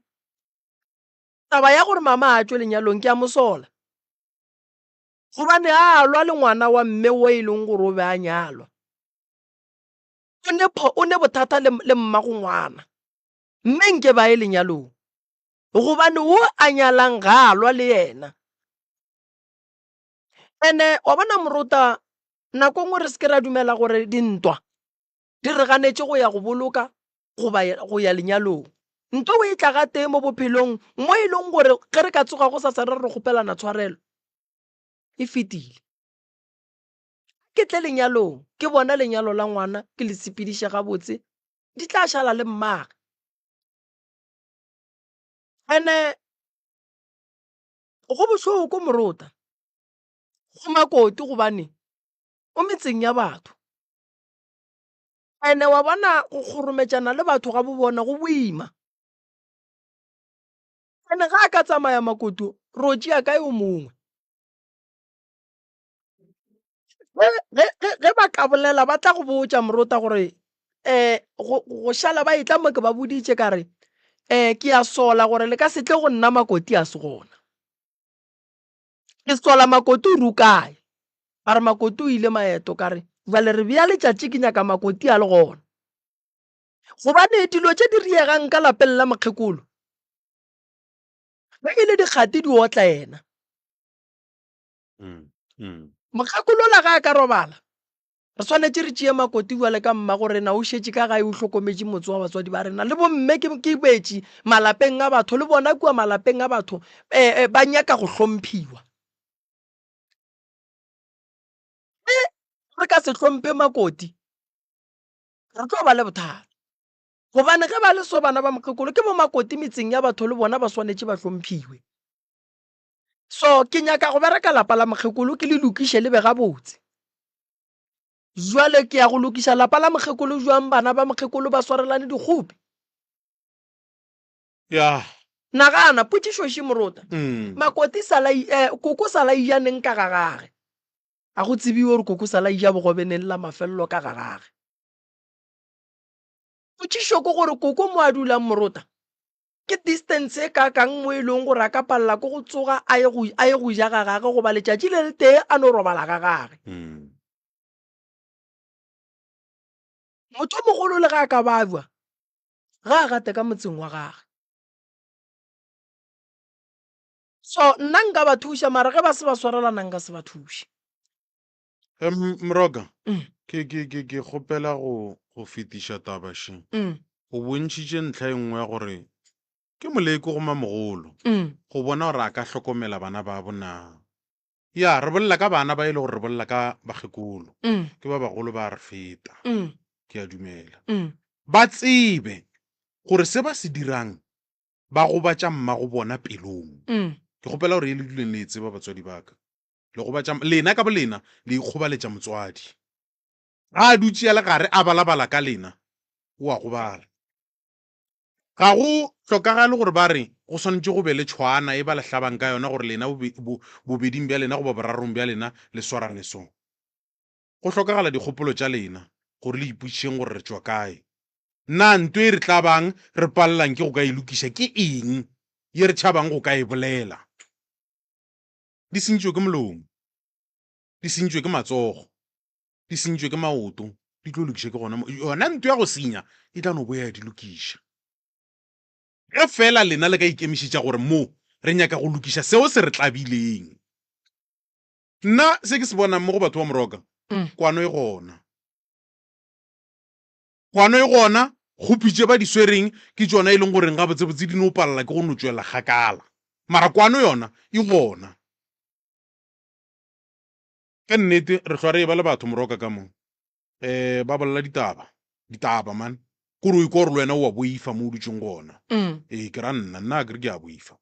taba ya gore mama a tšwe lenyalong ke a mo sola. Gobane a lwa le ngwana wa mme wo e leng gore o be a nyalwa. O ne pho, o ne bothata le, le mmago ngwana. Mme nke ba ye lenyalong. Gobane wo a nyalang ga a lwa le yena. Ene wa bona morota, nako nngwe re se ke ra dumela gore dintwa di re ganetše go ya go boloka goba go ya lenyalong. Nto o e tla gatee mo bophelong mo e leng gore ge re ka tsoga go sasa re re kgopelana tshwarelo, e fetile. Ke tle lenyalong, ke bona lenyalo la ngwana ke le sepediše gabotse, di tla šala le mmage. Ene go bohloko morota, go makoti gobane o metseng ya batho. Ene wa bona go kgorometšana le batho ga bo bona go boima. Ene ga a ka tsamaya Makoto ro tšea kae o mongwe? Ge, ge, ge, ge ba ka bolela ba tla go botša morota gore um go, go šala ba etla mo ke ba boditše ka re um ke a sola gore le ka se tle go nna Makoti a se gona. Ke sola Makoti o re o kae? Ba re Makoti o ile maeto ka re bjale re bea letšatši ke nyaka Makoti a le gona. Gobane dilo tše di riegang ka lapeng la mokgekolo ge e le dikgati di otla yena. Mokgekolo la ge a ka robala Re swanetše re tšee Makoti bjale ka mmago rena, o šetše ka gae o hlokometše motse wa batswadi ba rena. Le bomme ke, ke betši malapeng a batho, le bona kua malapeng a batho eh, eh, ba nyaka go hlomphiwa. Ge re ka se hlomphe Makoti, re tlo ba le bothata. Gobane ge ba le so bana ba mokgekolo, ke bo Makoti metseng ya batho le bona ba swanetše ba hlomphiwe. So ke nyaka go bereka lapa la mokgekolo ke le lokiše le be gabotse. Jwale ke ya go lokiša lapa la mokgekolo jwang bana ba mokgekolo ba swarelane dikgopi? Ya. Nagana, potšišo še morota. Makoti sala eh, koko sala ija neng ka ga gage? A go tsebiwe gore koko sala ija bogobe neng la mafelelo ka ga gage. Potšišo ke gore koko mo a dulang morota, Ke distance e kaakang mo e leng gore a ka palela ke go tsoga a ye go, a ye go ja ga gage goba letšatši le letee a no robala ga gage. Motho o mogolo le ge a ka babja, ga a gate ka motseng wa gage. So nna nka ba thuša mara ge ba se ba swarelana nka se ba thuše. Moroka, ke, ke, ke, ke kgopela go, go fetiša taba še. O bontšhitše ntlha e nngwe ya gore ke moleko go mamogolo go bona gore a ka hlokomela bana babo na. Ya, re bolela ka bana ba e le gore re bolela ka bakgekolo, ke ba bagolo ba a re feta, ke a dumela. Ba tsebe gore se ba se dirang ba gobatša mmago bona pelong. Ke kgopela gore ye le duleng le e tseba batswadi ba ka. Le gobatša, lena ka bolena le ikgobaletša motswadi. Ga a dutše a le gare a balabala ka lena, o a gobala. Ga go hlokagale gore ba re go swanetše go be le tšhwaana e ba le hlabang ka yona gore lena bobeding bja lena goba borarong bja lena le swarane so. Go hlokagala dikgopolo tša lena gore le ipotšišeng gore re tšwa kae. Na nto e re tlabang re palelang ke go ka e lokiša ke eng ye re tšhabang go ka e bolela? Di sentšwe ke molomo, di sentšwe ke matsogo, di sentšwe ke maoto, di tlo lokiša ke gona mo. Yona nto ya go senya e tla no boya ya di lokiša. Ge feela lena le ka ikemišetša gore mo re nyaka go lokiša seo se re tlabileng. Nna se ke se bonang mo go batho ba Moroka, kwano e gona. Kwano e gona, kgopi tše ba di swereng ke tšona e leng goreng gabotsebotse di no palela ke go no tšwela kgakala. Mara kwano yona e gona. Ka nnete re hlwa re eba le batho Moroka ka mo um ba bolela ditaba, ditaba man. Kore o ikwa gore le wena o a boifa mo o dutšeng gona. Ee, ke ra nna, nna akere ke a boifa.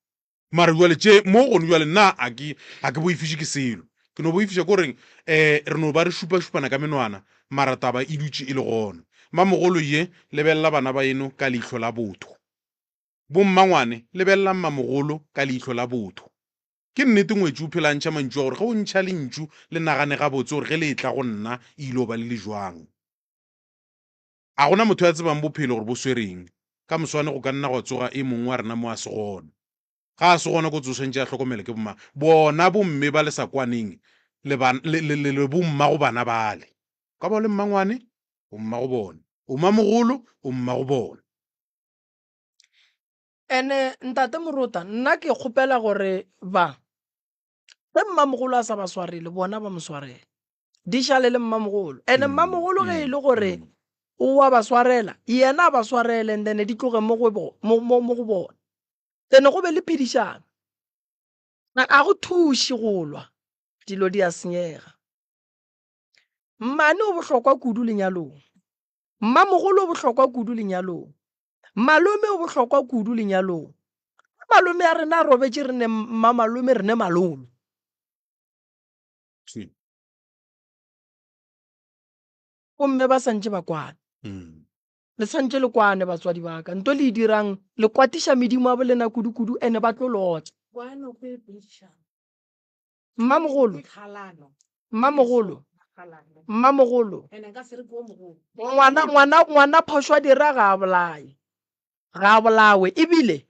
Mara jwale tše mo gone jwale nna a ke ga ke boifiše ke selo. Ke no boifiša ke gore eh re no ba re šupa-šupana ka menwana mara taba e dutše e le gona. Mamogolo ye lebelela bana ba eno ka leihlo la botho. Bommangwane lebelelang mamogolo ka leihlo la botho. Ke nnete ngwetši o phela a ntšha mantšu a gore ge o ntšha lentšu le nagane gabotse gore ge le etla go nna e ile ba le le jwang. A gona motho ya tsebang bophelo gore bo swereng. Ka moswane go ka nna gwa tsoga e mongwe wa rena mo a se gona. Ga a se gona kotsi o swantše a hlokomele ke bomang? Bona bomme ba le sa kwaneng le, ba, le, le, le, le bommago bana bale. O ka ba o le mmangwane, o mmago bona. O mamogolo, o mmago bona. Ene ntate Morota, nna ke kgopela gore ba, ge mmamogolo a sa ba swarele, bona ba mo swarele. Di šale le mmamogolo. Ene mmamogolo ge e le gore. O a ba swarela, yena a ba swarele and then di tloge mo go mo, mo, mo go bona. Then go be le phedišano. A go thuše go lwa, dilo di a senyega. Mmane o bohlokwa kudu lenyalong. Mmamogolo o bohlokwa kudu lenyalong. Malome o bohlokwa kudu lenyalong. Ge malome a rena a robetše re ne mmamalome re ne malome. Gomme ba santše ba kwane. Le santše le kwane batswadi ba ka. Nto le e dirang le kwatiša medimo ya bolena kudu-kudu ene ba tlo le otla. Mmamogolo, mmamogolo, mmamogolo. Ngwana, ngwana, ngwana phošwa dira ga a bolaye. Ga a bolawe. Ebile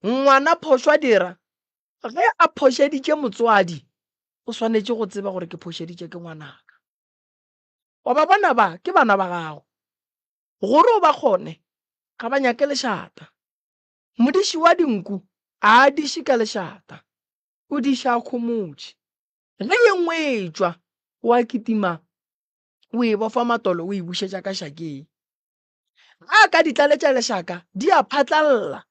ngwana phošwa dira ge a phošeditše motswadi o swanetše go tseba gore ke phošeditše ke ngwanaka. Wa ba bona ba ke bana ba gago. Gore o ba kgone ga ba nyake lešata. Modiši wa dinku a a diše ka lešata. O diša a khomotše. Ge ye nngwe e etšwa, o a kitima o e bofa matolo o e bušetša ka šakeng. Ge a ka di tlaletša lešaka, di a phatlalla.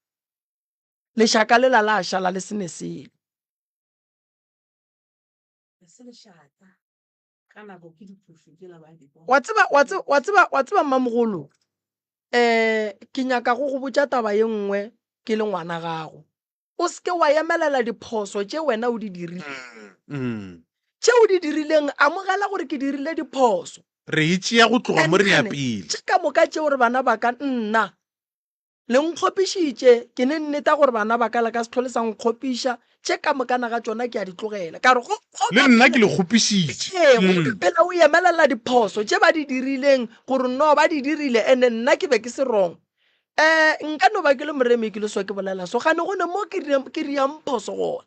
Lešaka lela la šala le se ne selo. Wa tseba, wa tseba, wa tseba, wa tseba mmamogolo, um ke nyaka go go botša taba ye nngwe ke le ngwana gago. O se ke wa emelela diphoso tše wena o di dirileng. Tše o di dirileng, amogela gore ke dirile diphoso. Re e tšea go tloga mo re ya pele. Tše ka moka tšeo re bana ba ka, nna le nkgopišitše, ke ne nneta gore bana ba ka le ka se hlole sa nkgopiša, tše ka mokana ga tšona ke a di tlogela. Ka re go, go Le ka nna ke pela, le kgopišitše. ee, go ka pela o emelela diphoso tše ba di dirileng, gore no ba di dirile and-e nna ke be ke se wrong. Um nka no ba ke le moremi ke le so ke bolela so, gane go ne mo ke ke riang phoso gona.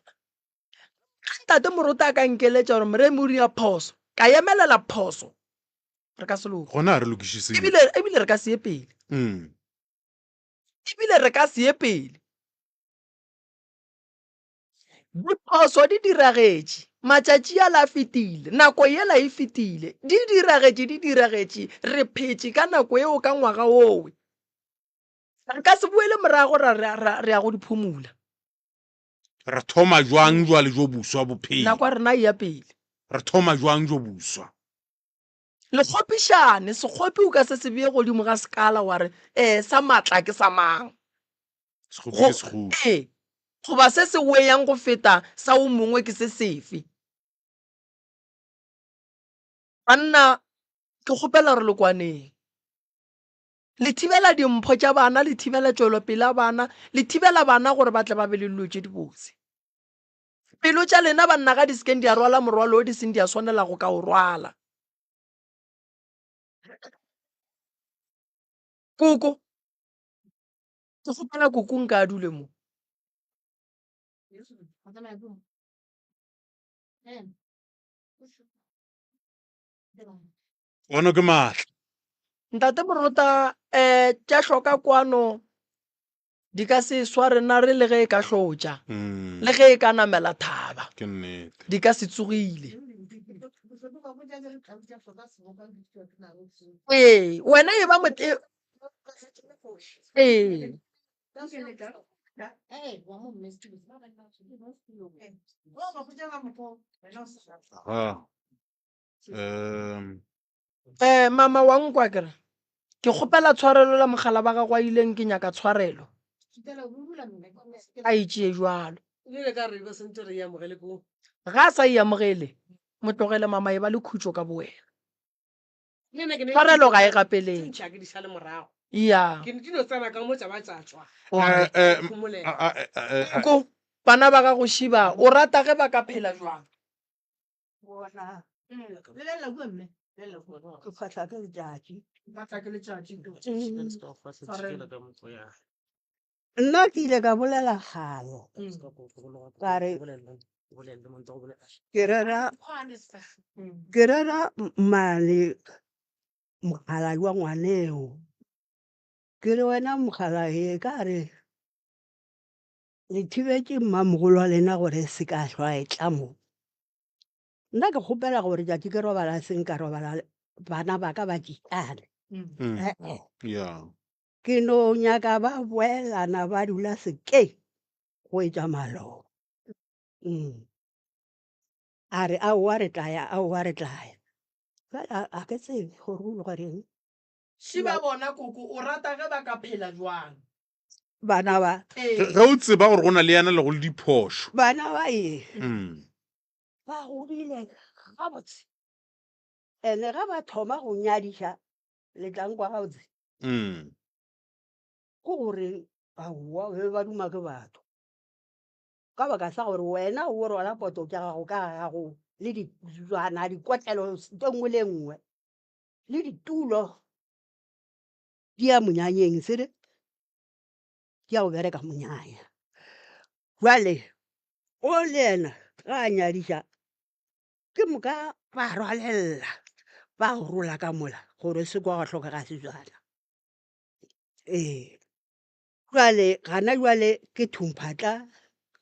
Ge ntate Moruti a ka nkeletša gore moremi o ria phoso, ka emelela phoso, re ka se loke. Gona ga re lokiše selo. Ebile, ebile re ka se ye pele. Ebile re ka se ye pele. Diphoso di diragetše, matšatši ala a fetile, nako yela e fetile, di diragetše, di diragetše, re phetše ka nako yeo ka ngwaga wowe. Re ka se boele morago ra, ra, ra, re ya go di phumula. Re thoma jwang jwale jo boswa bophelo? Nako ya rena e ya pele. Re thoma jwang jo boswa? Le kgopišane, sekgopi o ka se se bee godimo ga sekala wa re, ee, sa maatla ke sa mang? Sekgopi ke sekgopi. Ee, goba se se weyang go feta sa o mongwe ke se sefe? Banna, ke kgopela gore le kwaneng. Le thibela dimpho tša bana, le thibela tšwelopele ya bana, le thibela bana gore ba tle ba be le dilo tše dibotse. Pelo tša lena banna ga di se keng di a rwala morwalo o di seng di a swanela go ka o rwala. Koko, ke kgopela koko nka a dule mo. Kwano ke maatla. Ntate Morota, um tša hloka kwano di ka se sware nare le ge e ka hlotša, le ge e ka namela thaba, Ke nnete. di ka se tsogile. Ee, wena e ba mote. Ee. Aha. Um, Eh, mama wa nkwa ke re ke kgopela tshwarelo la mogala ba gago a ileng ke nyaka tshwarelo a e tšee jwalo ga a sa e amogele mo tlogele mama e ba le khutšo ka bowena tshwarelo ga e gapeletše ya ko bana ba gago šiba o rata ge ba ka phela jwang Bona. Lebelela kua mme. Lebelela kua. Ke fahla ke letšatši. Fahla ke letšatši. Nna ke ile ka bolela kgale ka re ke rera ke rera mane mokgalabje wa ngwaneo ke re wena mokgalabje ka re le thibetše mmamogolo wa lena gore se ka hlwa e tla mo. Nna ke kgopela gore tšatši ke robala seng ka robala bana ba ka ba tšitšane. Ee. Ya. Ke no nyaka ba boelana ba dula sekeng go etša maloba. Mm. A re aowa re tla ya, aowa re tla ya. Bjale a a ke tsebe gore o ile reng. Šiba bona koko o rata ge ba ka phela jwang? Bana ba. Ee. Ge o tseba gore go na le yana le go le diphošo. Bana ba ee. Mm. Ba godile gabotse. Ene ge ba thoma go nyadiša le tla nkwa gabotse. Mm. Ke gore aowa be ba duma ke batho. Ka baka sa gore wena o rwala poto tša gago ka ga gago le dijwana, dikotlelo, ntho e nngwe le e nngwe le ditulo di ya monyanyeng sere di ya go bereka monyanya. Jwale o le yena ga a nyadiša ke moka ba rwalella ba go rola ka mola gore se kwa gwa hlokega sejwana. Ee, jwale gana jwale ke thumphatla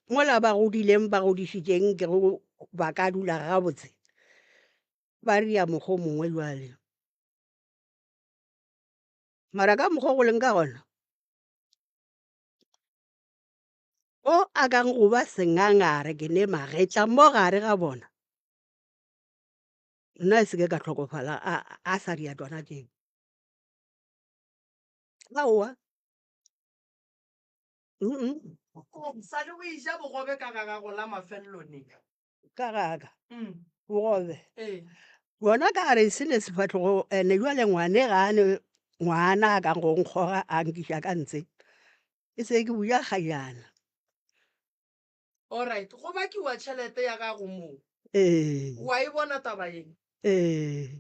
mola ba godileng ba godišitšeng ke go ba ka dula gabotse ba ria mokgwa o mongwe jwale. Mara ka mokgwa o go leng ka gona o a kang go ba sengangare ke ne magetla mo gare ga bona nna e se ke ka hlokofala a a sa ria tšona tšeo. Aowa. Mm-mm. Sa le o eja bogobe ka ga gago la mafelelo neng? Ka ga ka. Mm. Bogobe. Ee. Bona ka re se ne sefahlogo ene jwale ngwane ga a ne ngwana a kang go nkgoga a nkiša ka ntshe e se ke buja kgajana. Alright, go bakiwa tšhelete ya gago moo. Ee. Wa e bona taba ye? Ee.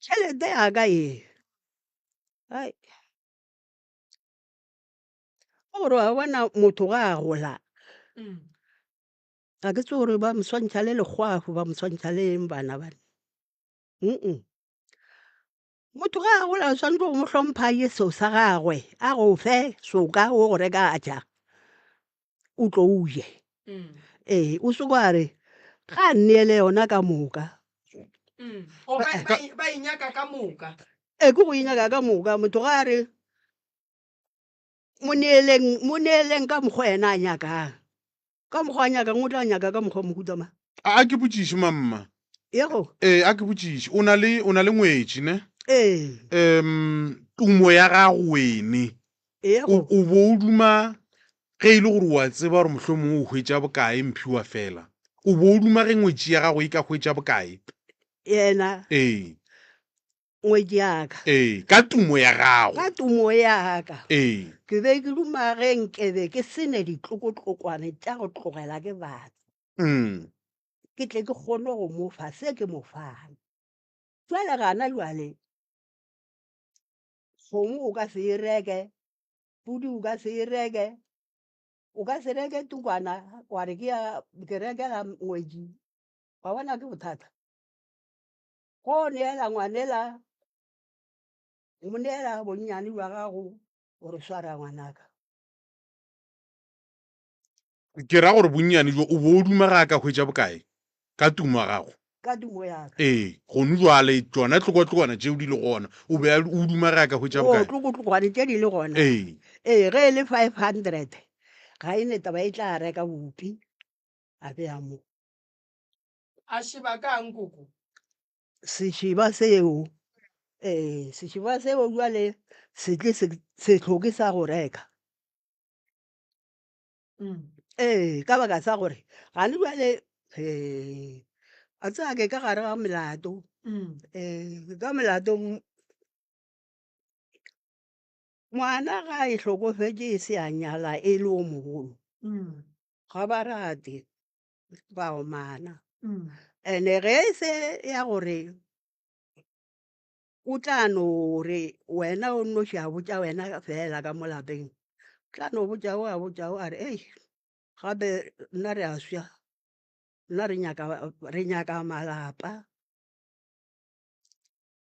Tšhelete ya ka ye, ai, ke gore wa bona motho ga a gola, ga ke tsebe gore ba mo swantšha le lekgowa goba ba mo swantšha le eng bana ba. Motho ga a gola o swanetše go mo hlompha a je seo sa gagwe, a go fe soka o go reka a ja, o tlo o je. Ee, o se ke wa re ga a nneele yona ka moka. O ba, ba, ba e nyaka ka moka. Ee, ke go e nyaka ka moka. Motho ga a re mo neeleng, mo neeleng ka mokgwa yena a nyakang. Ka mokgwa a nyakang, o tla nyaka ka mokgwa mohuta mang? A ke botšiše mamma. Yego. Ee, a ke botšiše. O na le, o na le ngwetši, ne? Ee. Um, tumo ya gago wene. Yego. O, o bo o duma ge e le gore o a tseba gore mohlomongwe o hwetša bokae mphiwa fela. O bo o duma ge ngwetši ya gago e ka hwetša bokae? Yena. Ee. Ngwetši ya ka. Ee, ka tumo ya gago. Ka tumo ya ka. Ee. Ke be ke duma ge nkebe ke se ne ditlokotlokwane tša go tlogela ke batho. Mm. Ke tle ke kgone go mo fa se ke mo fang. Jwale gana jwale, kgomo o ka se e reke, pudi o ka se e reke, o ka se reke tukwana wa re ke ya ke rekela ngwetši. Wa bona ke bothata. Go neela ngwanela, mo neela bonnyane bja gago gore swara ngwanaka. Ke ra gore bonnyane bjo o bo o duma ga a ka hwetša bokae ka tumo ya gago? Ka tumo ya ka. Ee, gonu jwale tšona tlokotlokwana tšeo di le gona, o be o duma ge a ka hwetša bokae? O, tlokotlokwane tše di le gona. Ee. Ee, ge e le 500 ga e ne taba e tla reka bupi a bea mo. A šeba ka'ng koko? Sešeba seo, ee, sešeba seo bjale se tle se, se hloke sa go reka. Ee, ka baka sa gore gane bjale ee, a tseba ke ka gare ga melato, ee, ke ka melato ngwana ga e hlokofetše e se a nyala e le o mogolo, ga ba rate. Ba omana. And-e ge e se ya gore o tla no re wena o nnoši a botša wena fela ka mo lapeng, o tla no botša o a botša o a re hei gape nna re a swa, nna re nyaka re nyaka malapa.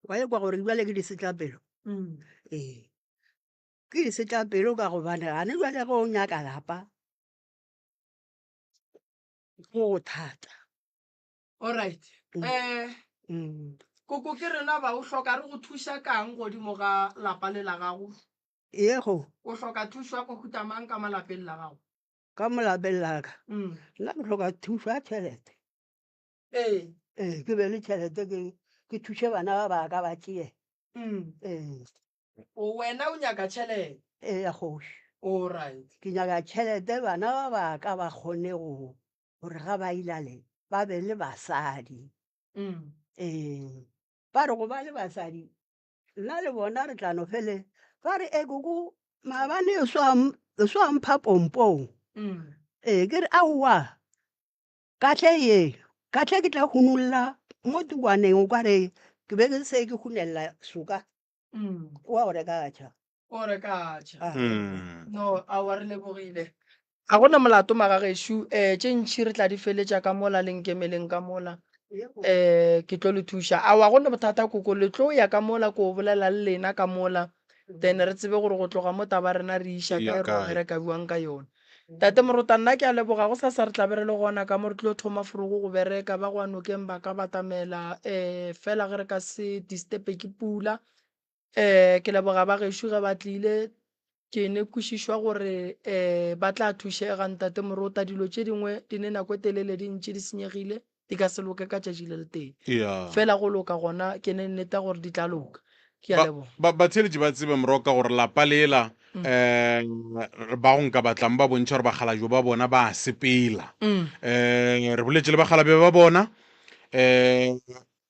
Wa ekwa gore bjale ke disetlapelo? Ee, ke disetlapelo ka gobane gane bjale ge o nyaka lapa. Go go thata. Alright. Mm. Eh, Mm. Koko ke rena ba, o hloka re go thuša kang godimo ga lapa le la gago? Yego. O hloka thušo ya mohuta mang ka mo lapeng la gago? Ka mo lapeng la ka? Nna ke hloka thušo ya tšhelete. Ee. Ee, ke be le tšhelete ke ke thuše bana ba ba ka ba tšee. Ee. O wena o nyaka tšhelete? Ee, ya kgoši. All right. Ke nyaka tšhelete bana ba ba ka ba kgone go gore ga ba ilale ba be le basadi. Ee, ba re go ba le basadi nna le bona re tla no fele ba re e koko maabane e swa mpha pompong. Ee, ke re aowa kahle ye kahle ke tla hunolla mo tukwaneng o ka re ke be ke se ke hunelela soka wa go reka tšha. O re ka tšha. No, aowa re lebogile. Ga go na molato magagešo, um tše ntši re tla di feletša ka mola le nkemeleng ka mola. Um ke tlo le thuša. Aowa go na bothata koko, le tlo ya ka mola ko bolela le lena ka mola, then re tsebe gore go tloga mo taba rena re iša kae, re yo bereka bjang ka yona. Tate Morota, nna ke a leboga, gosasa re tla be re le gona ka mo re tlo thoma forogo go bereka, ba go nokeng ba ka batamela um fela ge re ka se disturbe ke pula. Um ke leboga ba gešo ge ba tlile, ke ne kwešišwa gore um ba tla thušega Ntate Morota, dilo tše dingwe di ne nako e telele di ntše di senyegile, di ka se loke ka tšatši le letee. Yeah. Fela go loka gona ke ne nneta gore di tla loka. Ke a Ba, leboga. ba, batheeletši ba tsebe Moroka gore lapa lela um ba go nka batlang ba bontšha gore bakgalabje ba bona ba a sepela. Um re boletše le bakgalabje ba bona um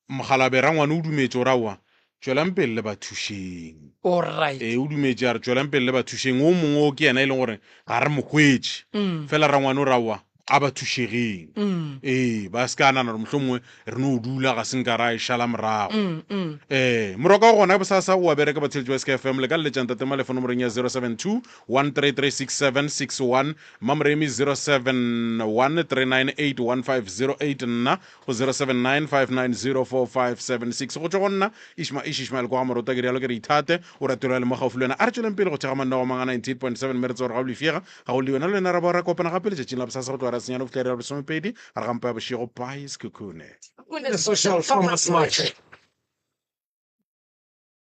Mokgalabje rangwane o dumetše gore aowa, tšwelang pele le ba thušeng. Alright. Ee, o dumetše a re tšwelang pele le ba thušeng. O mongwe o ke yena e leng gore ga re mo hwetše. Fela rangwane o re aowa, a ba thušegeng. Ee, ba se ka nagana gore mohlomongwe re no dula ga se nka ra e šala morago. Ee, moroka o gona bosasa o a bereka batheeletši ba SK FM le ka leletša Ntate Malefo nomorong ya 072 1336761, Mmamoremi 071 398 1508, nna go 0795904576 go tšwa go nna Ishma Ish Ishmael kwa ga Morota ke rialo ke re ithate o rate le mo gaufi le wena a re tšweleng pele go thekga manna wa manga 98.7 mme re tsebe gore ga o lefyega ga go le wena le wena ra bo ra kopana gape letšatšing la bosasa go tloga ra senyane go fihla iri ya lesomepedi gare ga mpa ya bošego bye Sekhukhune. Social Farmers Market.